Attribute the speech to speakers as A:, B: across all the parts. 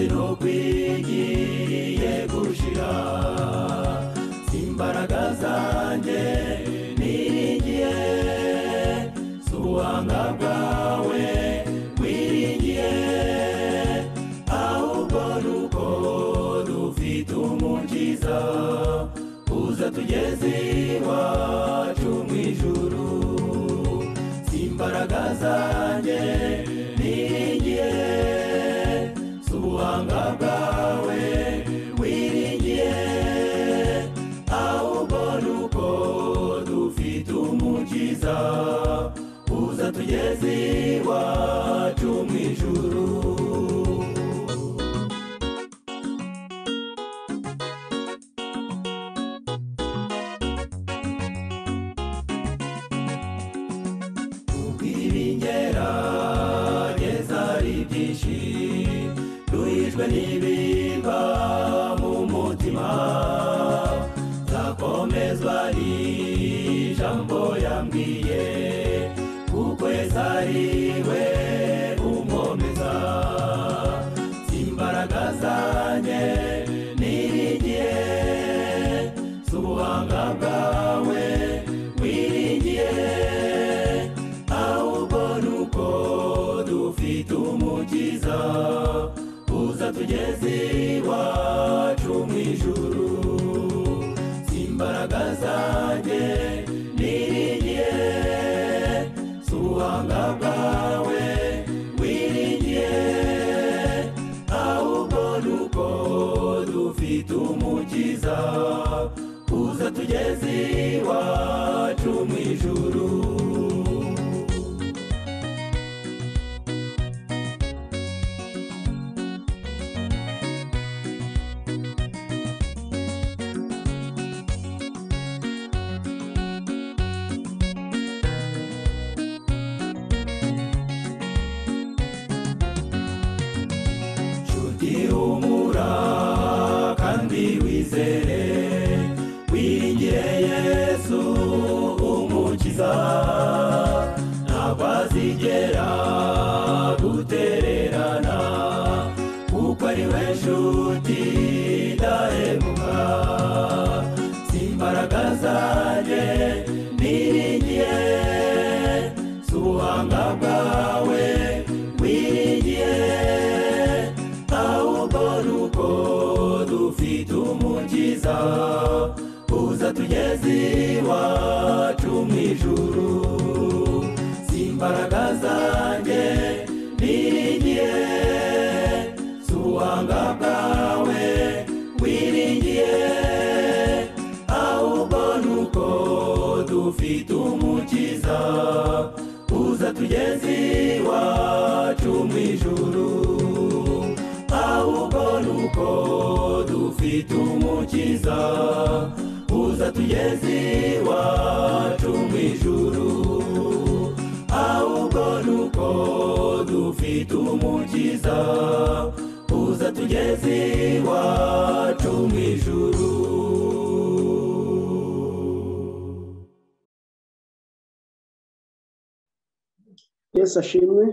A: nzi nuko igiye gushira. Si imbaraga zanjye niringiye, si ubuhanga bwawe wiringiye, ahubwo nuko dufite umukiza uza tugeze iwacu mu ijuru. Si imbaraga zanjye niringiye, si ubuhanga bwawe wiringiye, ahubwo nuko dufite umukiza uza tugeze iwacu mu ijuru. Ubw'ibingerageza ari byinshi, duhijwe n'ibimba mu mutima, nzakomezwa n'ijambo yambwiye, kuko Yesu ari we unkomeza. Si imbaraga zanjye niringiye, si ubuhanga bwawe wiringiye, ahubwo nuko dufite umukiza uza tugeze iwacu mu ijuru. Si imbaraga zanjye niringiye, si ubuhanga bwawe wiringiye, ahubwo nuko dufite umukiza uza tugeze iwacu mu ijuru. Nshuti humura kandi wizere, wiringire Yesu umukiza, ntabwo azigera gutererana, kuko ari we nshuti idahemuka. Si imbaraga zanjye niringiye, si ubuhanga bwawe wiringiye, ahubwo nuko dufite umukiza uza tugeze iwacu mu ijuru. Si imbaraga zanjye niringiye, si ubuhanga bwawe wiringiye, ahubwo nuko dufite umukiza uza tugeze iwacu mu ijuru. Ahubwo nuko dufite umukiza uza tugeze iwacu mu ijuru. Ahubwo nuko dufite umukiza uza tugeze iwacu mu ijuru.
B: Yesu ashimwe.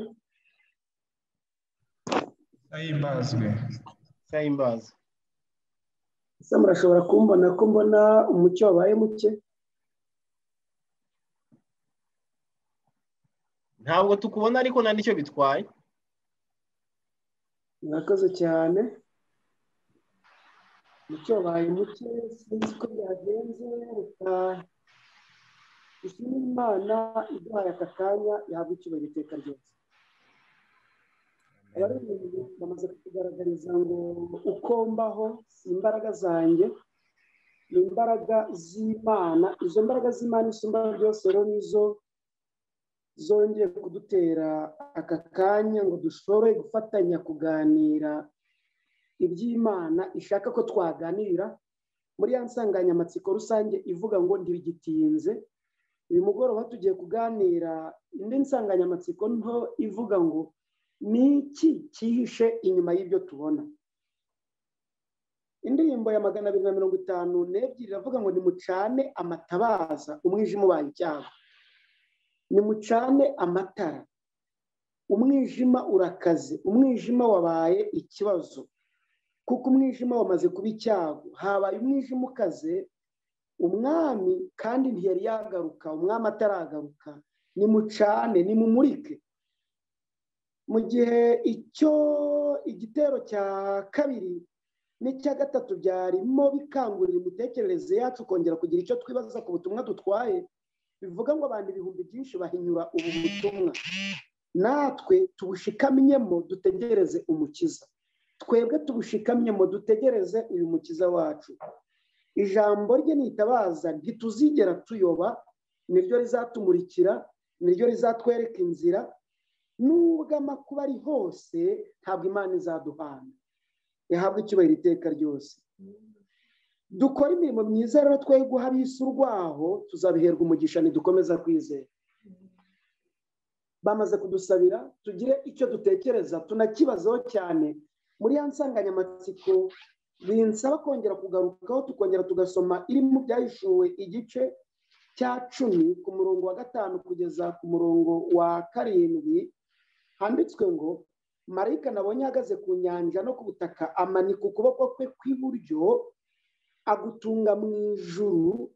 C: Ahimbazwe.
D: Ahimbazwe.
B: Ese murashobora kumbona ko mbona umucyo wabaye muke?
D: Ntabwo tukubona ariko nta nicyo bitwaye.
B: Murakoze cyane. Umucyo wabaye muke, sinzi ko byagenze, reka dushime Imana iduhaye aka kanya, yahabwa icyubahiro iteka ryose. Abaririmbyi bamaze kutugaragariza ngo uko mbaho si imbaraga zanjye, ni imbaraga z'Imana. Izo mbaraga z'Imana isumba byose rero nizo zongeye kudutera aka kanya ngo dushobore gufatanya kuganira iby'Imana ishaka ko twaganira muri ya nsanganyamatsiko rusange ivuga ngo ntibigitinze. Uyu mugoroba tugiye kuganira indi nsanganyamatsiko nto ivuga ngo ni iki cyihishe inyuma y'ibyo tubona. Indirimbo ya 252 iravuga ngo nimucane amatabaza umwijima ubaye icyago, nimucane amatara umwijima urakaze, umwijima wabaye ikibazo. Kuko umwijima wamaze kuba icyago, habaye umwijima ukaze, umwami kandi ntiyari yagaruka, umwami ataragaruka. Nimucane, nimumurike. Mu gihe icyo igitero cya kabiri n'icya gatatu byarimo bikangurira imitekerereze yacu kongera kugira icyo twibaza ku butumwa dutwaye, bivuga ngo abantu ibihumbi byinshi bahinyura ubu butumwa. Natwe tubushikamyemo dutegereze umukiza. Twebwe tubushikamyemo dutegereze uyu mukiza wacu. Ijambo rye nitabaza ntituzigera tuyoba, niryo rizatumurikira, niryo rizatwereka inzira. Nubwo amakuba ari hose, ntabwo Imana izaduhana. Yahabwa icyubahiro iteka ryose. Dukora imirimo myiza rero twe guha ab'isi urwaho, tuzabiherwa umugisha nidukomeza kwizera. Bamaze kudusabira tugire icyo dutekereza, tunakibazaho cyane muri ya nsanganyamatsiko binsaba kongera kugarukaho, tukongera tugasoma iri mu Byahishuwe igice cya 10 ku murongo wa 5 kugeza ku murongo wa 7. Handitswe ngo marayika nabonye ahagaze ku nyanja no ku butaka, amanika ukuboko kwe kw'iburyo agutunga mu ijuru,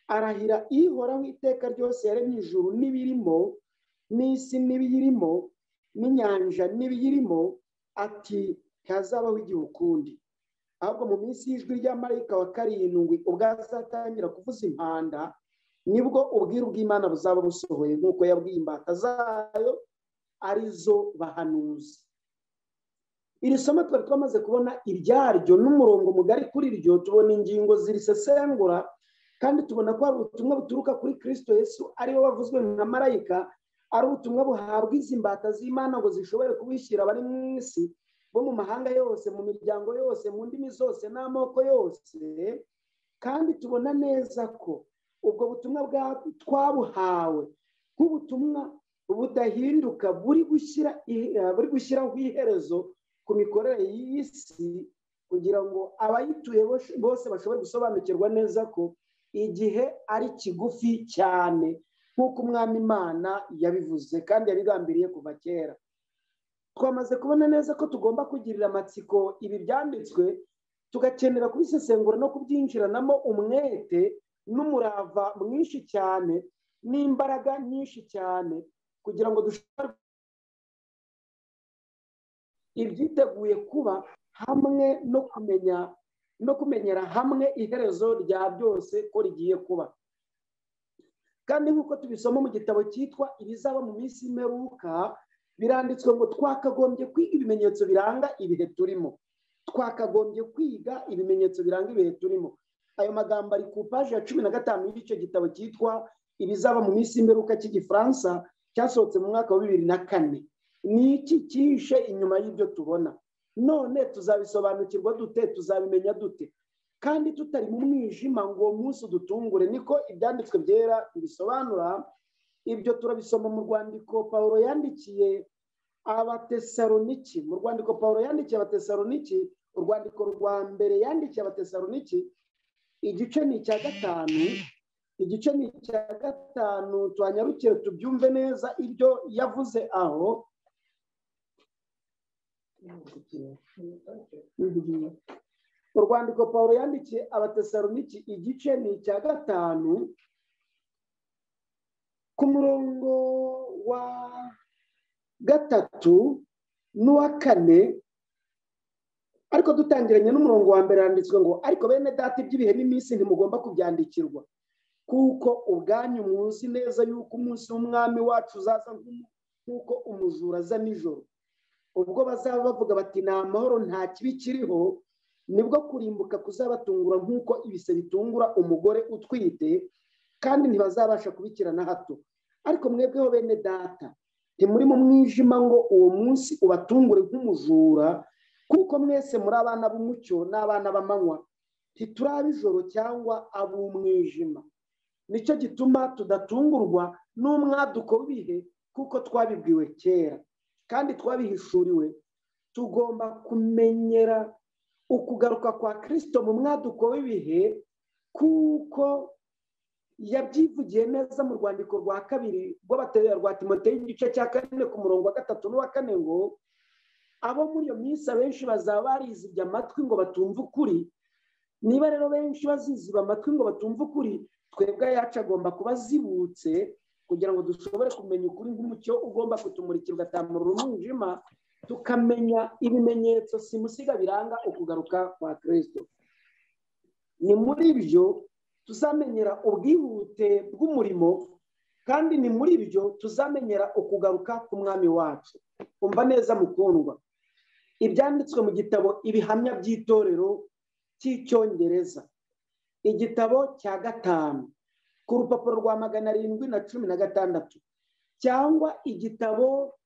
B: arahira Ihoraho iteka ryose yaremye ijuru n'ibirimo, n'isi n'ibiyirimo, n'inyanja n'ibiyirimo, ati ntihazabaho igihe ukundi. Ahubwo mu minsi y'ijwi rya marayika wa 7 ubwo azatangira kuvuza impanda, nibwo ubwiru bw'Imana buzaba busohoye, nk'uko yabwiye imbata zayo arizo bahanuzi. Iri somo twari twamaze kubona ibyaryo n'umurongo mugari kuri ryo, tubona ingingo zirisesengura, kandi tubona ko hari ubutumwa buturuka kuri Kristo Yesu ariwe wavuzwe nka marayika, ari ubutumwa buhabwa izi mbata z'Imana ngo zishobore kubishyira abari mu isi bo mu mahanga yose, mu miryango yose, mu ndimi zose n'amoko yose. Kandi tubona neza ko ubwo butumwa twabuhawe nk'ubutumwa budahinduka, buri gushyiraho iherezo ku mikorere y'isi, kugira ngo abayituye bose bashobore gusobanukirwa neza ko igihe ari kigufi cyane, nk'uko umwami Imana yabivuze kandi yabigambiriye kuva kera. Twamaze kubona neza ko tugomba kugirira amatsiko ibi byanditswe, tugakenera kubisesengura no kubyinjiranamo umwete n'umurava mwinshi cyane n'imbaraga nyinshi cyane, kugira ngo dushobore ibyiteguye kuba hamwe no kumenya no kumenyera hamwe iherezo rya byose ko rigiye kuba. Kandi nk'uko tubisoma mu gitabo cyitwa Ibizaba mu minsi y'imperuka, biranditswe ngo twakagombye kwiga ibimenyetso biranga ibihe turimo. Twakagombye kwiga ibimenyetso biranga ibihe turimo. Ayo magambo ari ku paji ya 15 y'icyo gitabo cyitwa Ibizaba mu minsi y'imperuka cy'igifaransa, cyasohotse mu mwaka wa 2004. Ni iki cyihishe inyuma y'ibyo tubona? None tuzabisobanukirwa dute? Tuzabimenya dute kandi tutari mu mwijima ngo uwo munsi udutungure? Niko ibyanditswe byera bisobanura. Ibyo turabisoma mu rwandiko Paulo yandikiye Abatesaloniki. Mu rwandiko Paulo yandikiye Abatesaloniki, urwandiko rwa mbere yandikiye Abatesaloniki, igice ni icya 5, igice ni icya 5. Twanyarukire tubyumve neza ibyo yavuze aho. Urwandiko Paulo yandikiye Abatesaloniki igice ni icya 5 ku murongo wa 3 n'uwa 4, ariko dutangiranye n'umurongo wa mbere handitswe ngo ariko bene data iby'ibihe n'iminsi ntimugomba kubyandikirwa, kuko ubwanyu muzi neza yuko umunsi w'umwami wacu uzaza nk'uko umujura aza nijoro. Ubwo bazaba bavuga bati ni amahoro nta kibi kiriho, nibwo kurimbuka kuzabatungura nk'uko ibise bitungura umugore utwite, kandi ntibazabasha kubikira na hato. Ariko mwebweho bene data ntimuri mu mwijima ngo uwo munsi ubatungure nk'umujura, kuko mwese muri abana b'umucyo n'abana b'amanywa, ntituri ab'ijoro cyangwa ab'umwijima. Nicyo gituma tudatungurwa n'umwaduko w'ibihe, kuko twabibwiwe kera kandi twabihishuriwe. Tugomba kumenyera ukugaruka kwa Kristo mu mwaduko w'ibihe, kuko yabyivugiye neza mu rwandiko rwa kabiri rwa Timoteyo igice cya 4 ku murongo wa 3 n'uwa 4 ngo Abo muri iyo minsi abenshi bazaba barizibye amatwi ngo batumve ukuri. Niba rero benshi baziziba amatwi ngo batumve ukuri, twebwe ayacu agomba kuba azibutse kugira ngo dushobore kumenya ukuri nk'umucyo ugomba kutumurikira ugatamurura umwijima, tukamenya ibimenyetso simusiga biranga ukugaruka kwa Kristo. Ni muri ibyo tuzamenyera ubwihute bw'umurimo, kandi ni muri ibyo tuzamenyera ukugaruka k'umwami wacu. Umva neza mukundwa, ibyanditswe mu gitabo Ibihamya by'Itorero cy'Icyongereza, igitabo cya 5 ku rupapuro rwa 716, cyangwa igitabo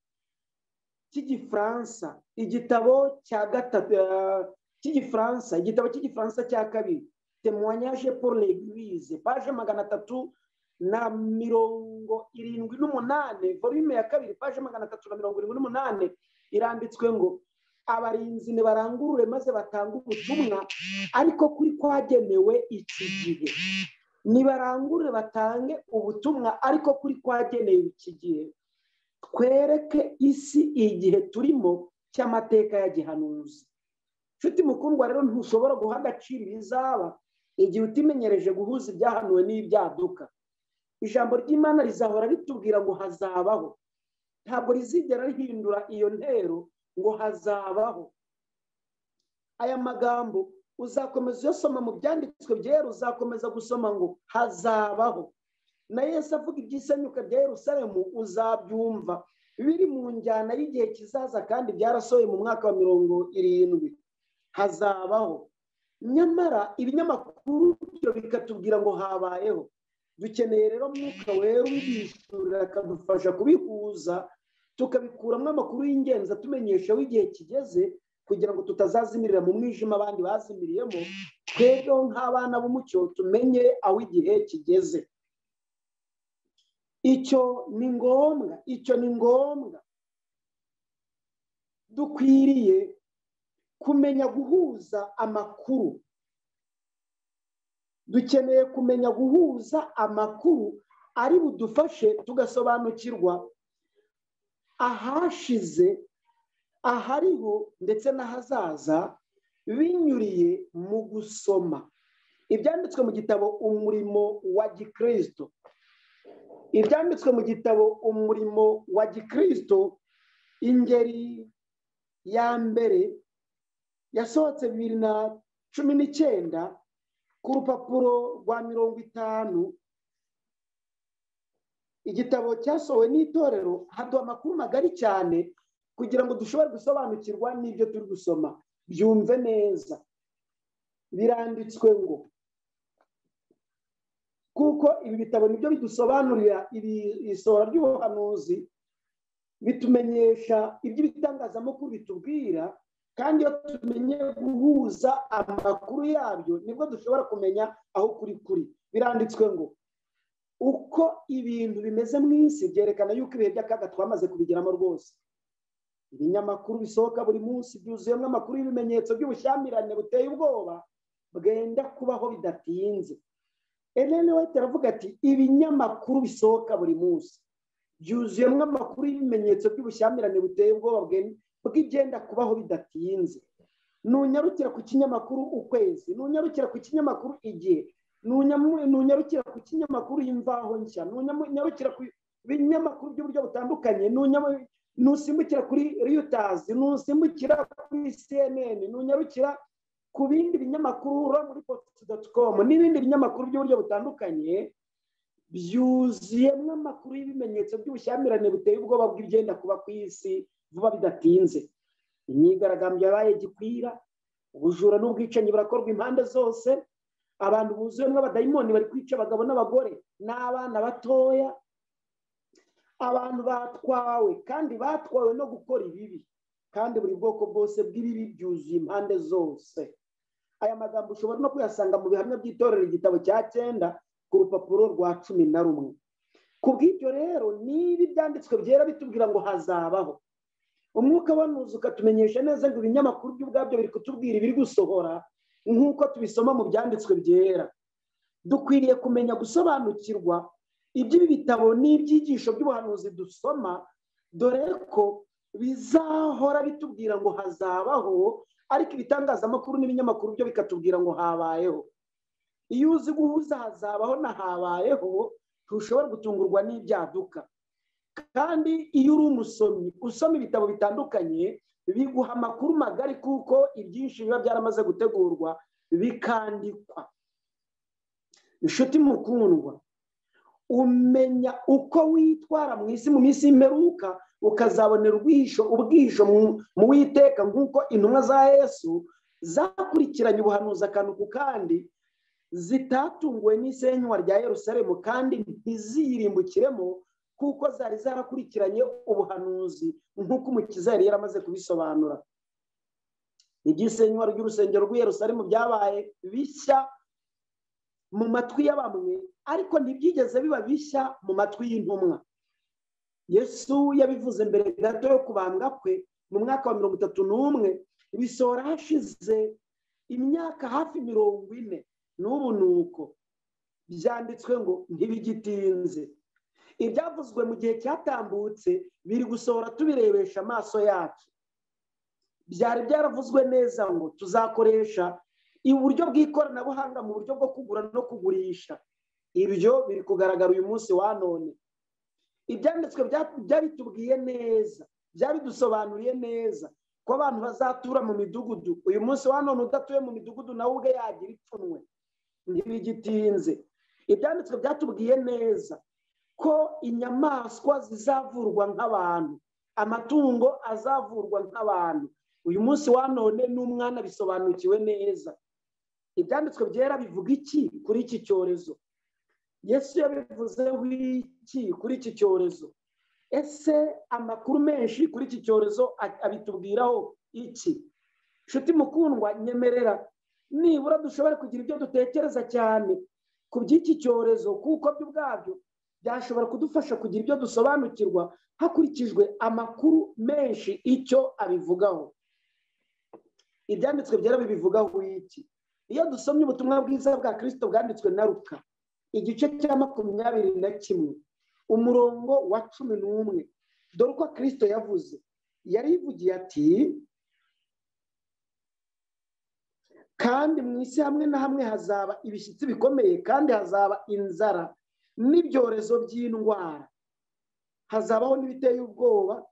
B: cy'Igifaransa, igitabo cya 3 cy'Igifaransa, igitabo cy'Igifaransa cya 2, Témoignage pour l'Église, page 378, volume ya 2, page 378, iranditswe ngo abarinzi nibarangurure maze batanga ubutumwa, ariko kuri kwagenewe iki gihe. Nibarangurure batange ubutumwa, ariko kuri kwagenewe iki gihe. Twereke isi igihe turimo cy'amateka ya gihanuzi. Nshuti mukundwa rero, ntushobora guha agaciro ibizaba igihe utimenyereje guhuza ibyahanuwe n'ibyaduka. Ijambo ry'Imana rizahora ritubwira ngo hazabaho, ntabwo rizigera rihindura iyo ntero ngo hazabaho. Aya magambo uzakomeza uyasoma mu byanditswe byera, uzakomeza gusoma ngo hazabaho. Na Yesu avuga iby'isenyuka rya Yerusalemu, uzabyumva biri mu njyana y'igihe kizaza, kandi byarasohoye mu mwaka wa 70. Hazabaho. Nyamara ibinyamakuru byo bikatubwira ngo habayeho. Dukeneye rero Mwuka Wera ubishurira akadufasha kubihuza, tukabikuramo amakuru y'ingenzi atumenyesha aho igihe kigeze, kugira ngo tutazazimirira mu mwijima abandi bazimiriyemo. Twebwe nk'abana b'umucyo tumenye aho igihe kigeze. Icyo ni ngombwa, icyo ni ngombwa. Dukwiriye kumenya guhuza amakuru. Dukeneye kumenya guhuza amakuru ari budufashe tugasobanukirwa ahashize, ahariho ndetse n'ahazaza, binyuriye mu gusoma ibyanditswe mu gitabo Umurimo wa Gikristo. Ibyanditswe mu gitabo Umurimo wa Gikristo, ingeri ya mbere yasohotse 2019 ku rupapuro rwa 50. Igitabo cyasohowe n'itorero haduha amakuru magari cyane kugira ngo dushobore gusobanukirwa n'ibyo turi gusoma. Byumve neza, biranditswe ngo kuko ibi bitabo nibyo bidusobanurira isohora ry'ubuhanuzi, bitumenyesha iby'ibitangazamakuru bitubwira, kandi iyo tumenye guhuza amakuru yabyo nibwo dushobora kumenya aho kuri kuri. Biranditswe ngo uko ibintu bimeze mu isi byerekana yuko ibihe by'akaga twamaze kubigeramo rwose. Ibinyamakuru bisohoka buri munsi byuzuyemo amakuru y'ibimenyetso by'ubushyamirane buteye ubwoba bwenda kubaho bidatinze. Ellen White aravuga ati ibinyamakuru bisohoka buri munsi byuzuyemo amakuru y'ibimenyetso by'ubushyamirane buteye ubwoba bw'ibyenda kubaho bidatinze. Nunyarukira ku kinyamakuru Ukwezi, nunyarukira ku kinyamakuru Igihe, nunyarukira ku kinyamakuru Imvaho Nshya, nunyarukira ku binyamakuru by'uburyo butandukanye, nusimbukira kuri Reuters, nusimbukira kuri CNN, nunyarukira ku bindi binyamakuru roamreports.com n'ibindi binyamakuru by'uburyo butandukanye, byuzuyemo amakuru y'ibimenyetso by'ubushyamirane buteye ubwoba bw'ibyenda kuba ku isi vuba bidatinze. Imyigaragambyo yabaye gikwira, ubujura n'ubwicanyi burakorwa impande zose, abantu buzuyemo abadayimoni bari kwica abagabo n'abagore n'abana batoya. Abantu batwawe kandi batwawe no gukora ibibi, kandi buri bwoko bwose bw'ibibi byuzuye impande zose. Aya magambo ushobora no kuyasanga mu bihamya by'itorero, igitabo cya 9 ku rupapuro rwa 11. Kubw'ibyo rero, niba ibyanditswe byera bitubwira ngo hazabaho, Umwuka wanuza ukatumenyesha neza ngo ibinyamakuru by'ubwabyo biri kutubwira ibiri gusohora nk'uko tubisoma mu byanditswe byera. Dukwiriye kumenya gusobanukirwa iby'ibi bitabo n'ibyigisho by'ubuhanuzi dusoma, dore ko Bizahora bitubwira ngo hazabaho, ariko ibitangazamakuru n'ibinyamakuru byo bikatubwira ngo habayeho. Iyo uzi guhuza hazabaho na habayeho, ntushobora gutungurwa n'ibyaduka. Kandi iyo uri umusomyi usoma ibitabo bitandukanye, biguha amakuru magari kuko ibyinshi biba byaramaze gutegurwa bikandikwa. Inshuti mukundwa, umenya uko witwara mu isi mu minsi y'imperuka, ukazabonera ubwihisho mu Uwiteka, nk'uko intumwa za Yesu zakurikiranye ubuhanuzi akantu ku kandi, zitatunguwe n'isenywa rya Yerusalemu kandi ntiziyirimbukiremo, kuko zari zarakurikiranye ubuhanuzi nk'uko Umukiza yari yaramaze kubisobanura. Iby'isenywa ry'urusengero rw'i Yerusalemu byabaye bishya mu matwi ya bamwe, ariko ntibyigeze biba bishya mu matwi y'intumwa. Yesu yabivuze mbere gato yo kubambwa kwe mu mwaka wa 31, bisohora hashize imyaka hafi 40. N'ubu nuko byanditswe ngo ntibigitinze. Ibyavuzwe mu gihe cyatambutse biri gusohora tubirebesha amaso yacu. Byari byaravuzwe neza ngo tuzakoresha uburyo bw'ikoranabuhanga mu buryo bwo kugura no kugurisha. Ibyo biri kugaragara uyu munsi wa none. Ibyanditswe byabitubwiye neza, byabidusobanuriye neza ko abantu bazatura mu midugudu. Uyu munsi wa none udatuye mu midugudu nawe ubwe yagira ipfunwe. Ntibigitinze. Ibyanditswe byatubwiye neza ko inyamaswa zizavurwa nk'abantu, amatungo azavurwa nk'abantu. Uyu munsi wa none n'umwana bisobanukiwe neza. Ibyanditswe byera bivuga iki kuri iki cyorezo? Yesu yabivuzeho iki kuri iki cyorezo? Ese amakuru menshi kuri iki cyorezo abitubwiraho iki? Nshuti mukundwa, nyemerera nibura dushobora kugira ibyo dutekereza cyane ku by'iki cyorezo, kuko byo ubwabyo byashobora kudufasha kugira ibyo dusobanukirwa hakurikijwe amakuru menshi icyo abivugaho. Ibyanditswe byera bibivugaho iki? Iyo dusomye ubutumwa bwiza bwa Kristo bwanditswe na Luka, igice cya 21, umurongo wa 11, dore uko Kristo yavuze. Yarivugiye ati: kandi mu isi hamwe na hamwe hazaba ibishyitsi bikomeye, kandi hazaba inzara n'ibyorezo by'indwara, hazabaho n'ibiteye ubwoba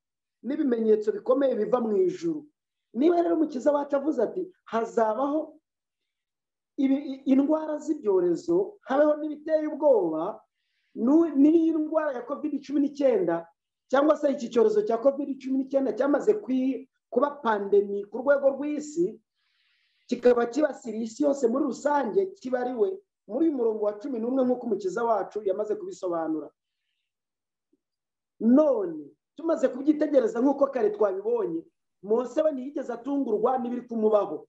B: n'ibimenyetso bikomeye biva mu ijuru. Niba rero Umukiza wacu avuze ati hazabaho indwara z'ibyorezo, habeho n'ibiteye ubwoba, n'iyi ndwara ya COVID-19 cyangwa se iki cyorezo cya COVID-19 cyamaze kuba pandemi ku rwego rw'isi, kikaba kibasira isi yose muri rusange, kibariwe muri uyu murongo wa 11 nk'uko Umukiza wacu yamaze kubisobanura. None tumaze kubyitegereza nk'uko kare twabibonye, Mose we ntiyigeze atungurwa n'ibiri kumubaho.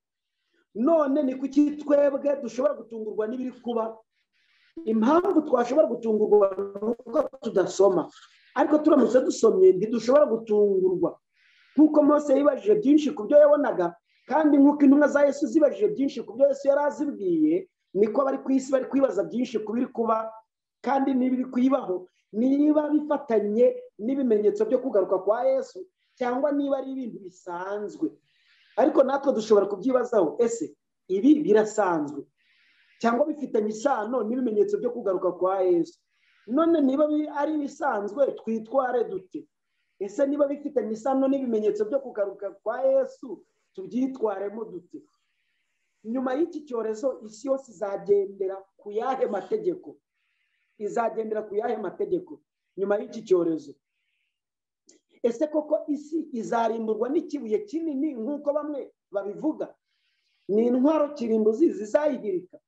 B: None ni kuki twebwe dushobora gutungurwa n'ibiri kuba? Impamvu twashobora gutungurwa nuko tudasoma, ariko turamutse dusomye ntidushobora gutungurwa. Nk'uko Mose yibajije byinshi ku byo yabonaga, kandi nk'uko intumwa za Yesu zibajije byinshi ku byo Yesu yari azibwiye, niko bari ku isi bari kwibaza byinshi ku biri kuba kandi n'ibiri kuyibaho, niba bifatanye n'ibimenyetso byo kugaruka kwa Yesu cyangwa niba ari ibintu bisanzwe. Ariko natwe dushobora kubyibazaho, ese ibi birasanzwe cyangwa bifitanye isano n'ibimenyetso byo kugaruka kwa Yesu? None niba ari ibisanzwe twitware dute? Ese niba bifitanye isano n'ibimenyetso byo kugaruka kwa Yesu tubyitwaremo dute? Nyuma y'iki cyorezo isi yose izagendera ku yahe mategeko? Izagendera ku yahe mategeko nyuma y'iki cyorezo? Ese koko isi izarimburwa n'ikibuye kinini nk'uko bamwe babivuga? Ni intwaro kirimbuzi zizayihirika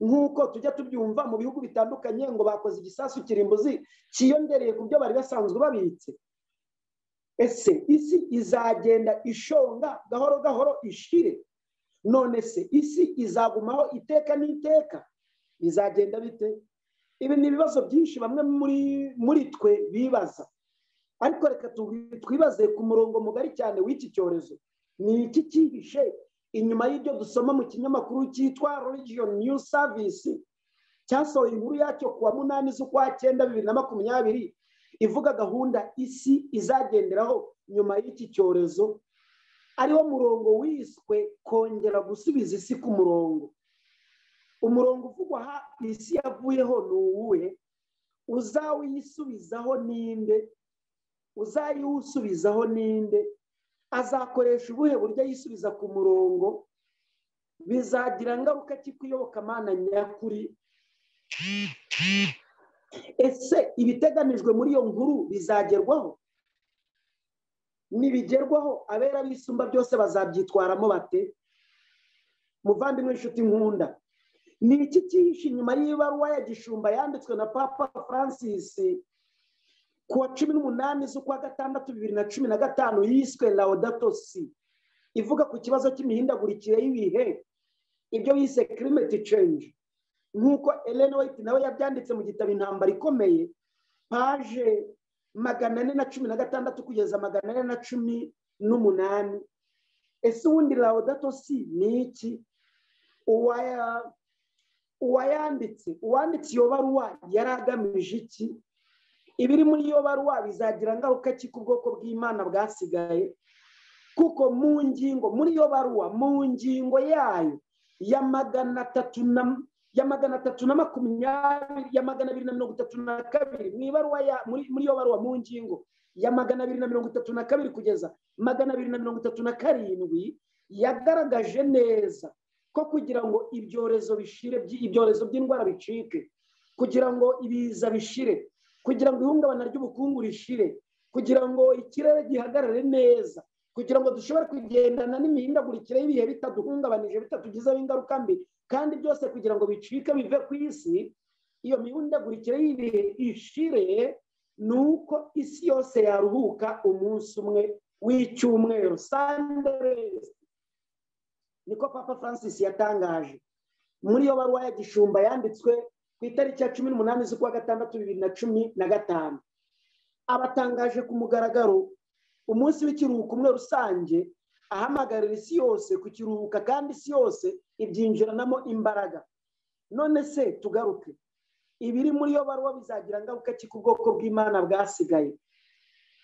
B: nk'uko tujya tubyumva mu bihugu bitandukanye ngo bakoze igisasu kirimbuzi cyiyongereye ku byo bari basanzwe babitse? Ese isi izagenda ishonga gahoro gahoro ishire? None se isi izagumaho iteka n'iteka? Bizagenda bite? Ibi ni ibibazo byinshi bamwe muri twe bibaza. Ariko reka twibaze ku murongo mugari cyane w'iki cyorezo. Ni iki cyihishe inyuma y'ibyo dusoma mu kinyamakuru cyitwa Religion News Service cyasohoye inkuru yacyo kuwa 8 z'ukwa 9 2020, Ivuga gahunda isi izagenderaho nyuma y'iki cyorezo, ariwo murongo wiswe kongera gusubiza isi ku murongo. Umurongo uvugwa aha isi yavuyeho ni uwuhe? Uzawuyisubizaho ninde? Uzayiwusubizaho ninde? Azakoresha ubuhe buryo yisubiza ku murongo? Bizagira ngaruka ki ku iyobokamana nyakuri? Ese ibiteganijwe muri iyo nkuru bizagerwaho? Nibigerwaho, abera bisumba byose bazabyitwaramo bate? Muvandimwe, inshuti nkunda, ni iki cyihishe inyuma y'ibaruwa ya gishumba yanditswe na Papa Francis ku wa 18 z'ukwa gatandatu 2015 yiswe Laudato Si, ivuga ku kibazo cy'imihindagurikire y'ibihe, ibyo yise climate change, nk'uko Ellen White nawe yabyanditse mu gitabo Intambara Ikomeye, page 416 kugeza 418. Ese ubundi Laudato Si ni iki? Uwayanditse, uwanditse iyo baruwa yari agamije iki? Ibiri muri iyo baruwa bizagira ngaruka ki ku bwoko bw'Imana bwasigaye? Kuko mu ngingo muri iyo baruwa, mu ngingo yayo ya 320, ya 232, mu ibaruwa ya muri iyo baruwa mu ngingo ya 232 kugeza 237, yagaragaje neza ko kugira ngo ibyorezo bishire, ibyorezo by'indwara bicike, kugira ngo ibiza bishire, kugira ngo ihungabana ry'ubukungu rishire, kugira ngo ikirere gihagarare neza, kugira ngo dushobore kugendana n'imihindagurikire y'ibihe bitaduhungabanije, bitatugizeho ingaruka mbi, kandi byose kugira ngo bicike bive ku isi, iyo mihindagurikire y'ibihe ishire, nuko isi yose yaruhuka umunsi umwe w'icyumweru, Sunday rest. Niko Papa Francis yatangaje muri iyo baruwa ya gishumba yanditswe ku itariki ya 18 z'ukwa gatandatu 2015. Abatangaje ku mugaragaro umunsi w'ikiruhuko umwe rusange, ahamagarira isi yose kukiruhuka, kandi isi yose ibyinjiranamo imbaraga. None se tugaruke, ibiri muri iyo baruwa bizagira ngaruka ki ku bwoko bw'Imana bwasigaye?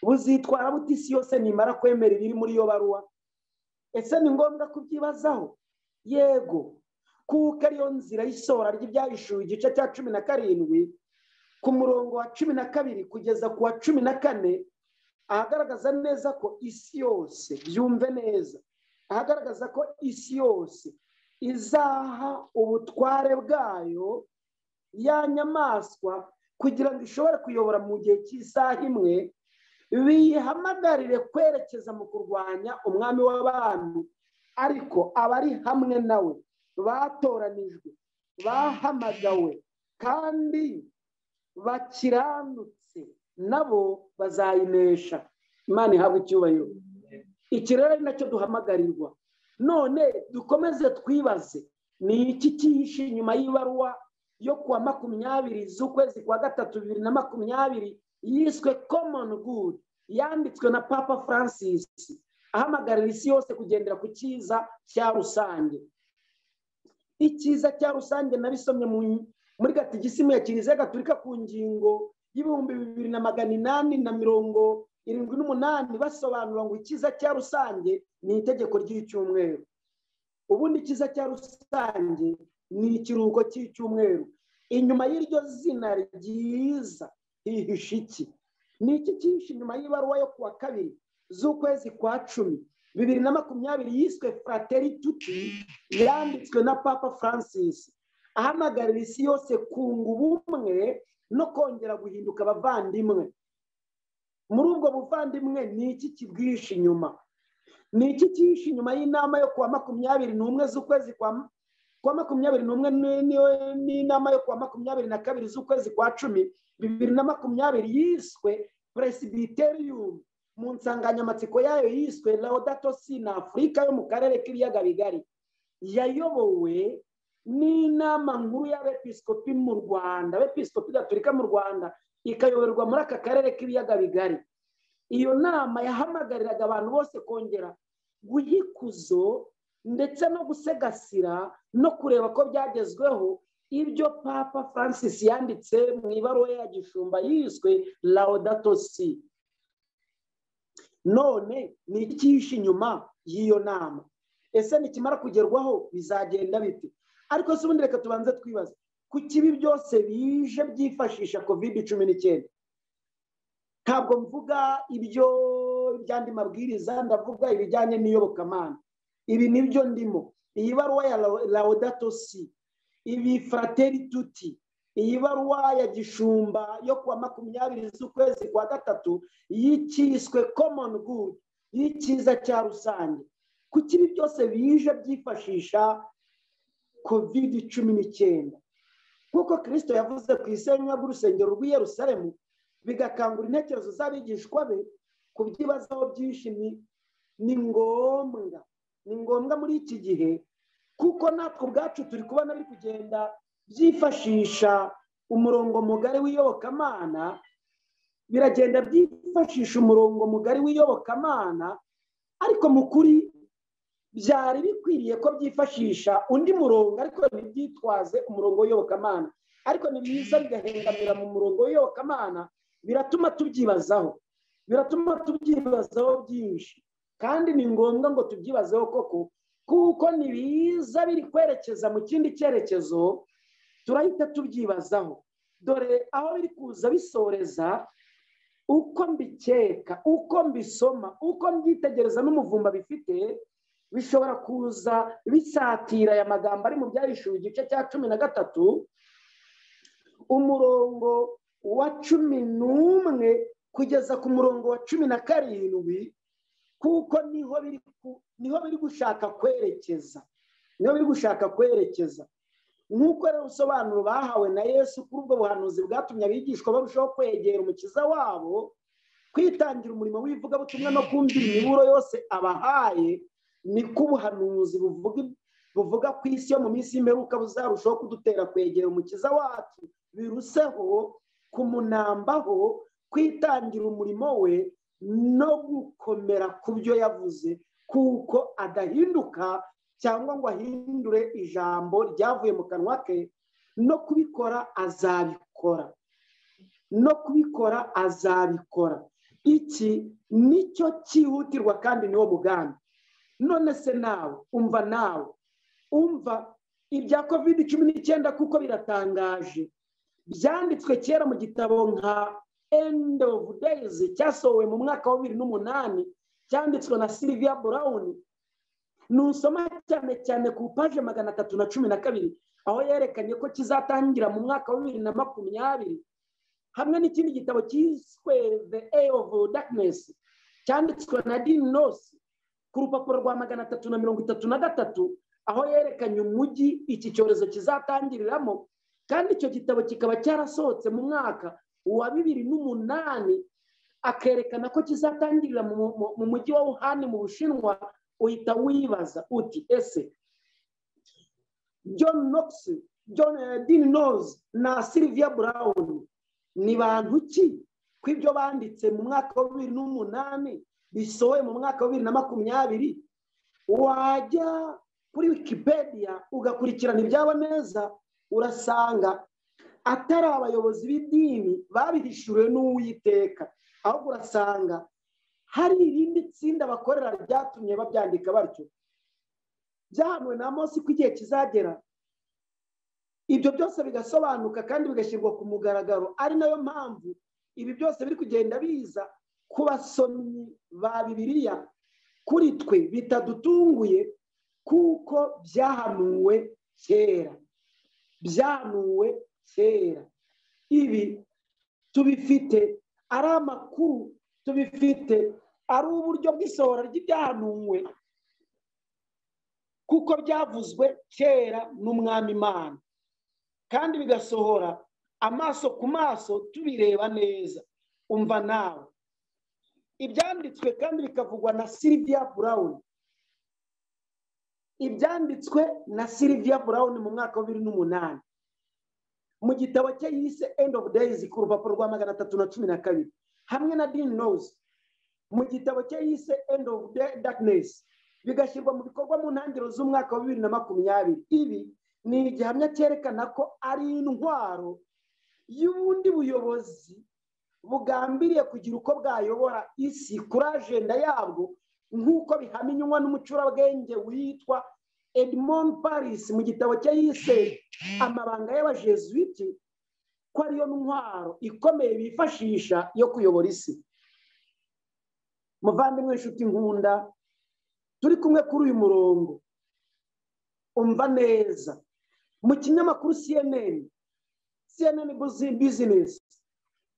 B: Buzitwara buti isi yose nimara kwemera ibiri muri iyo baruwa? Ese ni ngombwa kubyibazaho? Yego, kuko ariyo nzira y'isohora ry'ibyahishuwe igice cya 17 ku murongo wa 12 kugeza ku wa 14, ahagaragaza neza ko isi yose, byumve neza, ahagaragaza ko isi yose izaha ubutware bwayo ya nyamaswa kugira ngo ishobore kuyobora mu gihe cy'isaha imwe, biyihamagarire kwerekeza mu kurwanya umwami w'abami, ariko abari hamwe nawe batoranijwe, bahamagawe kandi bakiranutse, nabo bazayinesha. Imana ihabwe icyubahiro. Iki rero ari nacyo duhamagarirwa. None dukomeze twibaze, ni iki cyihishe inyuma y'ibaruwa yo kuwa 20 z'ukwezi kwa gatatu 2020 yiswe Common Good, yanditswe na Papa Francis, ahamagarira isi yose kugendera ku cyiza cya rusange. Icyiza cya rusange nabisomye muri gatigisimu ya Kiliziya Gatolika ku ngingo y'2878, basobanura ngo icyiza cya rusange ni itegeko ry'icyumweru. Ubundi icyiza cya rusange ni ikiruhuko cy'icyumweru. Inyuma y'iryo zina ryiza hihishe iki? Ni iki cyihishe inyuma y'ibaruwa yo kuwa 2 z'ukwezi kwa 10 2020 yiswe Fratelli Tutti, yanditswe na Papa Francis, ahamagarira isi yose kunga ubumwe no kongera guhinduka abavandimwe? Muri ubwo buvandimwe ni iki kibwishe inyuma? Ni iki cyihishe inyuma y'inama yo kuwa 21 z'ukwezi kwa 21 n'inama yo kuwa 22 z'ukwezi kwa 10 2020 yiswe Presbyterium, mu nsanganyamatsiko yayo yiswe Laudato Si na Afurika yo mu karere k'ibiyaga bigari, yayobowe n'inama nkuru y'abepiskopi mu Rwanda, abepiskopi gatolika mu Rwanda, ikayoborwa muri aka karere k'ibiyaga bigari. Iyo nama yahamagariraga abantu bose kongera guhikuzo ndetse no gusegasira no kureba ko byagezweho Ibyo Papa Francis yanditse mu ibaruwa ya gishumba yiswe Laudato Si. None ni iki inyuma y'iyo nama? Ese nikimara kugerwaho bizagenda bite? Ariko se ubundi reka tubanze twibaze kuki ibi byose bije byifashisha COVID-19. Ntabwo mvuga ibyo ibyandi mabwiriza, ndavuga ibijyanye n'iyobokamana. Ibi nibyo ndimo. Iyi baruwa ya Laudato Si, ibi Fratelli Tutti, iyi baruwa ya gishumba yo kuwa 20 z'ukwezi kwa 3 yikiswe Common Good, y'ikiza cya rusange. Kuki ibi byose bije byifashisha COVID-19? Kuko Kristo yavuze ku isenywa rw'urusengero rw'i Yerusalemu, bigakangura intekerezo z'abigishwa be kubyibazaho byinshi. Ni ngombwa, ni ngombwa muri iki gihe, kuko natwe ubwacu turi kubona biri kugenda byifashisha umurongo mugari w'iyobokamana, biragenda byifashisha umurongo mugari w'iyobokamana, ariko mu kuri byari bikwiriye ko byifashisha undi murongo, ariko ntibyitwaze umurongo w'iyobokamana. Ariko ni byiza bigahengamira mu murongo w'iyobokamana, biratuma tubyibazaho, biratuma tubyibazaho byinshi. Kandi ni ngombwa ngo tubyibazeho koko, kuko ni biza biri kwerekeza mu kindi cyerekezo, turahita tubyibazaho. Dore aho biri kuza bisoreza, uko mbikeka, uko mbisoma, uko mbyitegereza n'umuvumba bifite, bishobora kuza bisatira aya magambo ari mu Byahishuwe igice cya 13, umurongo wa 11 kugeza ku murongo wa 17, kuko niho biri gushaka kwerekeza, niho biri gushaka kwerekeza. Nk'uko rero ubusobanuro bahawe na Yesu kuri ubwo buhanuzi bwatumye abigishwa barushaho kwegera umukiza wabo, kwitangira umurimo w'ivugabutumwa no kumvira imiburo yose abahaye, niko ubuhanuzi buvuga ku isi yo mu minsi y'imperuka buzarushaho kudutera kwegera umukiza wacu, biruseho kumunambaho, kwitangira umurimo we no gukomera ku byo yavuze, kuko adahinduka cyangwa ngo ahindure ijambo ryavuye mu kanwa ke. No kubikora azabikora, no kubikora azabikora. Iki nicyo cyihutirwa kandi niwo mugambi. None se nawe umva, nawe umva ibya COVID-19, kuko biratangaje. Byanditswe kera mu gitabo nka End of Days cyasohowe mu mwaka wa 2008, cyanditswe na Sylvia Brown. Nusoma cyane cyane ku paje 312, aho yerekanye ko kizatangira mu mwaka wa 2020, hamwe n'ikindi gitabo cyiswe The Age of Darkness cyanditswe na Dean North ku rupapuro rwa 333, aho yerekanye umujyi iki cyorezo kizatangiriramo. Kandi icyo gitabo kikaba cyarasohotse mu mwaka wa 2008, akerekana ko kizatangirira mu mujyi wa Wuhan mu Bushinwa. Uhita wibaza uti ese John Knox, Dean Knox na Sylvia Brown ni bantu ki ko ibyo banditse mu mwaka wa 2008 bisohoye mu mwaka wa 2020? Wajya kuri Wikipedia ugakurikirana ibyabo neza, urasanga atari abayobozi b'idini babihishuriwe n'Uwiteka, ahubwo urasanga hari irindi tsinda bakorera ryatumye babyandika batyo. Byahanuwe na Amosi ko igihe kizagera ibyo byose bigasobanuka kandi bigashyirwa ku mugaragaro. Ari nayo mpamvu ibi byose biri kugenda biza ku basomyi ba Bibiliya, kuri twe bitadutunguye, kuko byahanuwe kera, byahanuwe kera. Ibi tubifite ari amakuru, tubifite ari uburyo bw'isohora ry'ibyahanuwe, kuko byavuzwe kera n'Umwami Imana, kandi bigasohora amaso ku maso tubireba neza. Umva nawe ibyanditswe kandi bikavugwa na Sylvia Brown, ibyanditswe na Sylvia Brown mu mwaka wa 2008 mu gitabo cye yise End of Days ku rupapuro rwa 312, hamwe na Dean Knox mu gitabo cye yise End of Darkness, bigashyirwa mu bikorwa mu ntangiriro z'umwaka wa 2020. Ibi Ni igihamya cyerekana ko ari intwaro y'ubundi buyobozi bugambiriye kugira uko bwayobora isi kuri ajenda yabwo, nk'uko bihaminywa n'umucurabwenge witwa Edmond Paris mu gitabo cye yise Amabanga y'Abajesuiti, ko ariyo ntwaro ikomeye bifashisha yo kuyobora isi. Muvandimwe, inshuti nkunda, turi kumwe kuri uyu murongo, umva neza. Mu kinyamakuru CNN Business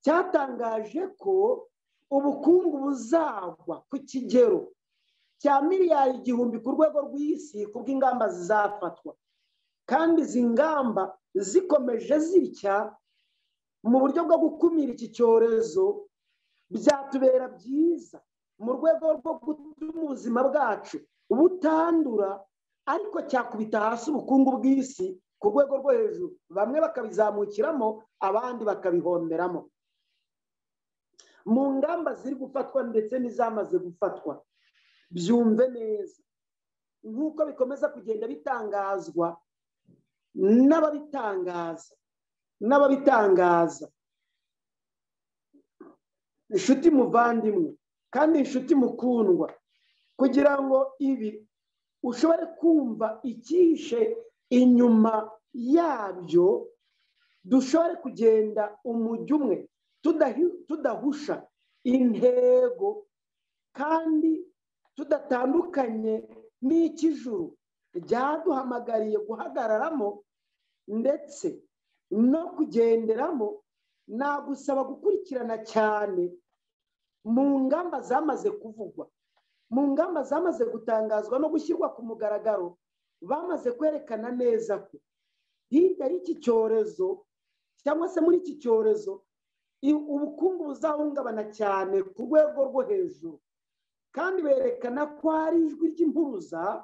B: cyatangaje ko ubukungu buzagwa ku kigero cya miliyari 1000 ku rwego rw'isi kubw'ingamba zizafatwa, kandi izi ngamba zikomeje zitya mu buryo bwo gukumira iki cyorezo, byatubera byiza mu rwego rwo gutuma ubuzima bwacu butandura, ariko cyakubita hasi ubukungu bw'isi ku rwego rwo hejuru, bamwe bakabizamukiramo, abandi bakabihomberamo. Mu ngamba ziri gufatwa ndetse n'izamaze gufatwa, byumve neza, nk'uko bikomeza kugenda bitangazwa n'ababitangaza, inshuti muvandimwe kandi inshuti mukundwa, kugira ngo ibi ushobore kumva icyishe inyuma yabyo, dushobore kugenda umujyi umwe tudahusha intego kandi tudatandukanye n'icy'ijuru ryaduhamagariye guhagararamo ndetse no kugenderamo. Nagusaba gukurikirana cyane mu ngamba zamaze kuvugwa, mu ngamba zamaze gutangazwa no gushyirwa ku mugaragaro. Bamaze kwerekana neza ko hirya y'iki cyorezo, cyangwa se muri iki cyorezo, ubukungu buzahungabana cyane ku rwego rwo hejuru, kandi berekana ko ari ijwi ry'impuruza,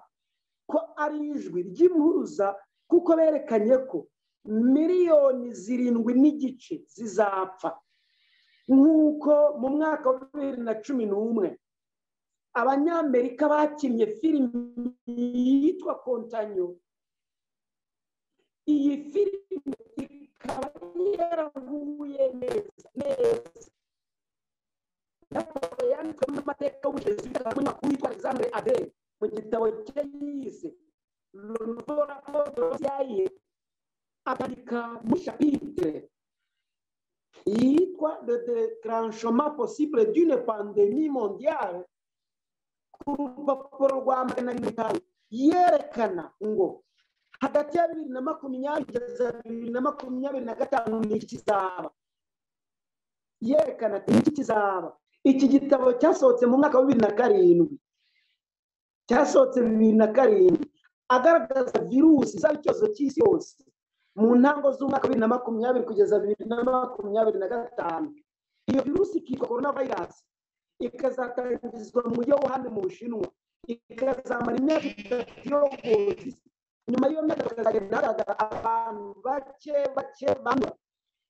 B: ko ari ijwi ry'impuruza, kuko berekanye ko miliyoni 7.5 zizapfa, nk'uko mu mwaka wa 2011 Abanyamerika bakinnye filimi yitwa Contagion. Iyi filimi ikaba yarahuye neza neza yanditswemo amateka y'ubuyobozi bw'umunyamakuru witwa Alexandre Ader mu gitabo cye yise Le Nouveau Rapport de la CIA, akandika muri chapitre yitwa "Le déclenchement possible d'une pandémie mondiale", ku rupapuro rwa 405, yerekana ngo hagati ya 2020 kugeza 2025 ni iki kizaba. Yerekana ati: "Ni iki kizaba?" Iki gitabo cyasohotse mu mwaka wa 2007, cyasohotse 2007, agaragaza virusi izaba icyorezo cy'isi yose mu ntango z'umwaka wa 2020 kugeza 2025. Iyo virusi ikitwa corona virus, ikazatangizwa mu mujyi wa Wuhan mu Bushinwa, ikazamara imyaka 3 iyogoza isi. Nyuma y'iyo myaka hakazagenda hagaragara abantu bake bake bandura,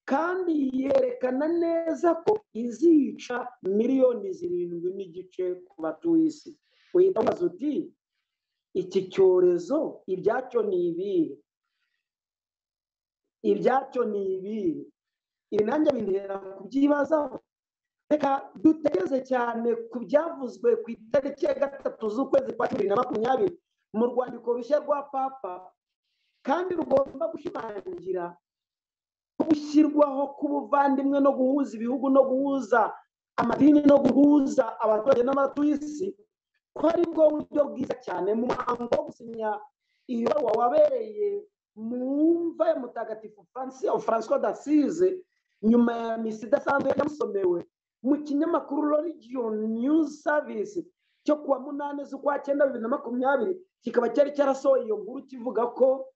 B: kandi yerekana neza ko izica miliyoni 7.5 ku batuye isi. Uhita wibaza uti: "Iki cyorezo ibyacyo ni ibihe? Ibyacyo ni ibihe?" Ibi nanjye bintera kubyibazaho. Reka dutegereze cyane ku byavuzwe ku itariki ya 3 z'ukwezi kwa 2020 mu rwandiko rushya rwa Papa, kandi rugomba gushimangira gushyirwaho k'ubuvandimwe no guhuza ibihugu no guhuza amadini no guhuza abaturage n'abatuye isi, ko ari bwo buryo bwiza cyane. Mu muhango wo gusinya iyo baruwa wabereye mu mva ya Mutagatifu Francois d'Assise, nyuma ya misi idasanzwe yamusomewe, mu kinyamakuru Religion News Service cyo kuwa 8 z'ukwa cyenda 2020, kikaba cyari cyarasohoye iyo nkuru kivuga ko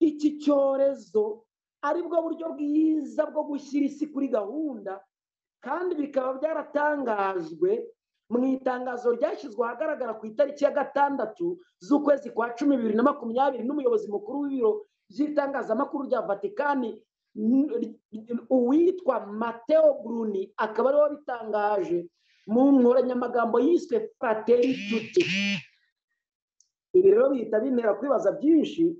B: iki cyorezo ari bwo buryo bwiza bwo gushyira isi kuri gahunda, kandi bikaba byaratangajwe mu itangazo ryashyizwe ahagaragara ku itariki ya 6 z'ukwezi kwa cumi 2020 n'umuyobozi mukuru w'ibiro by'itangazamakuru rya Vatikani, uwitwa Matteo Bruni, akaba ariwe wabitangaje mu nkoranyamagambo yiswe Fratelli Tutti. Ibi rero bihita bintera kwibaza byinshi.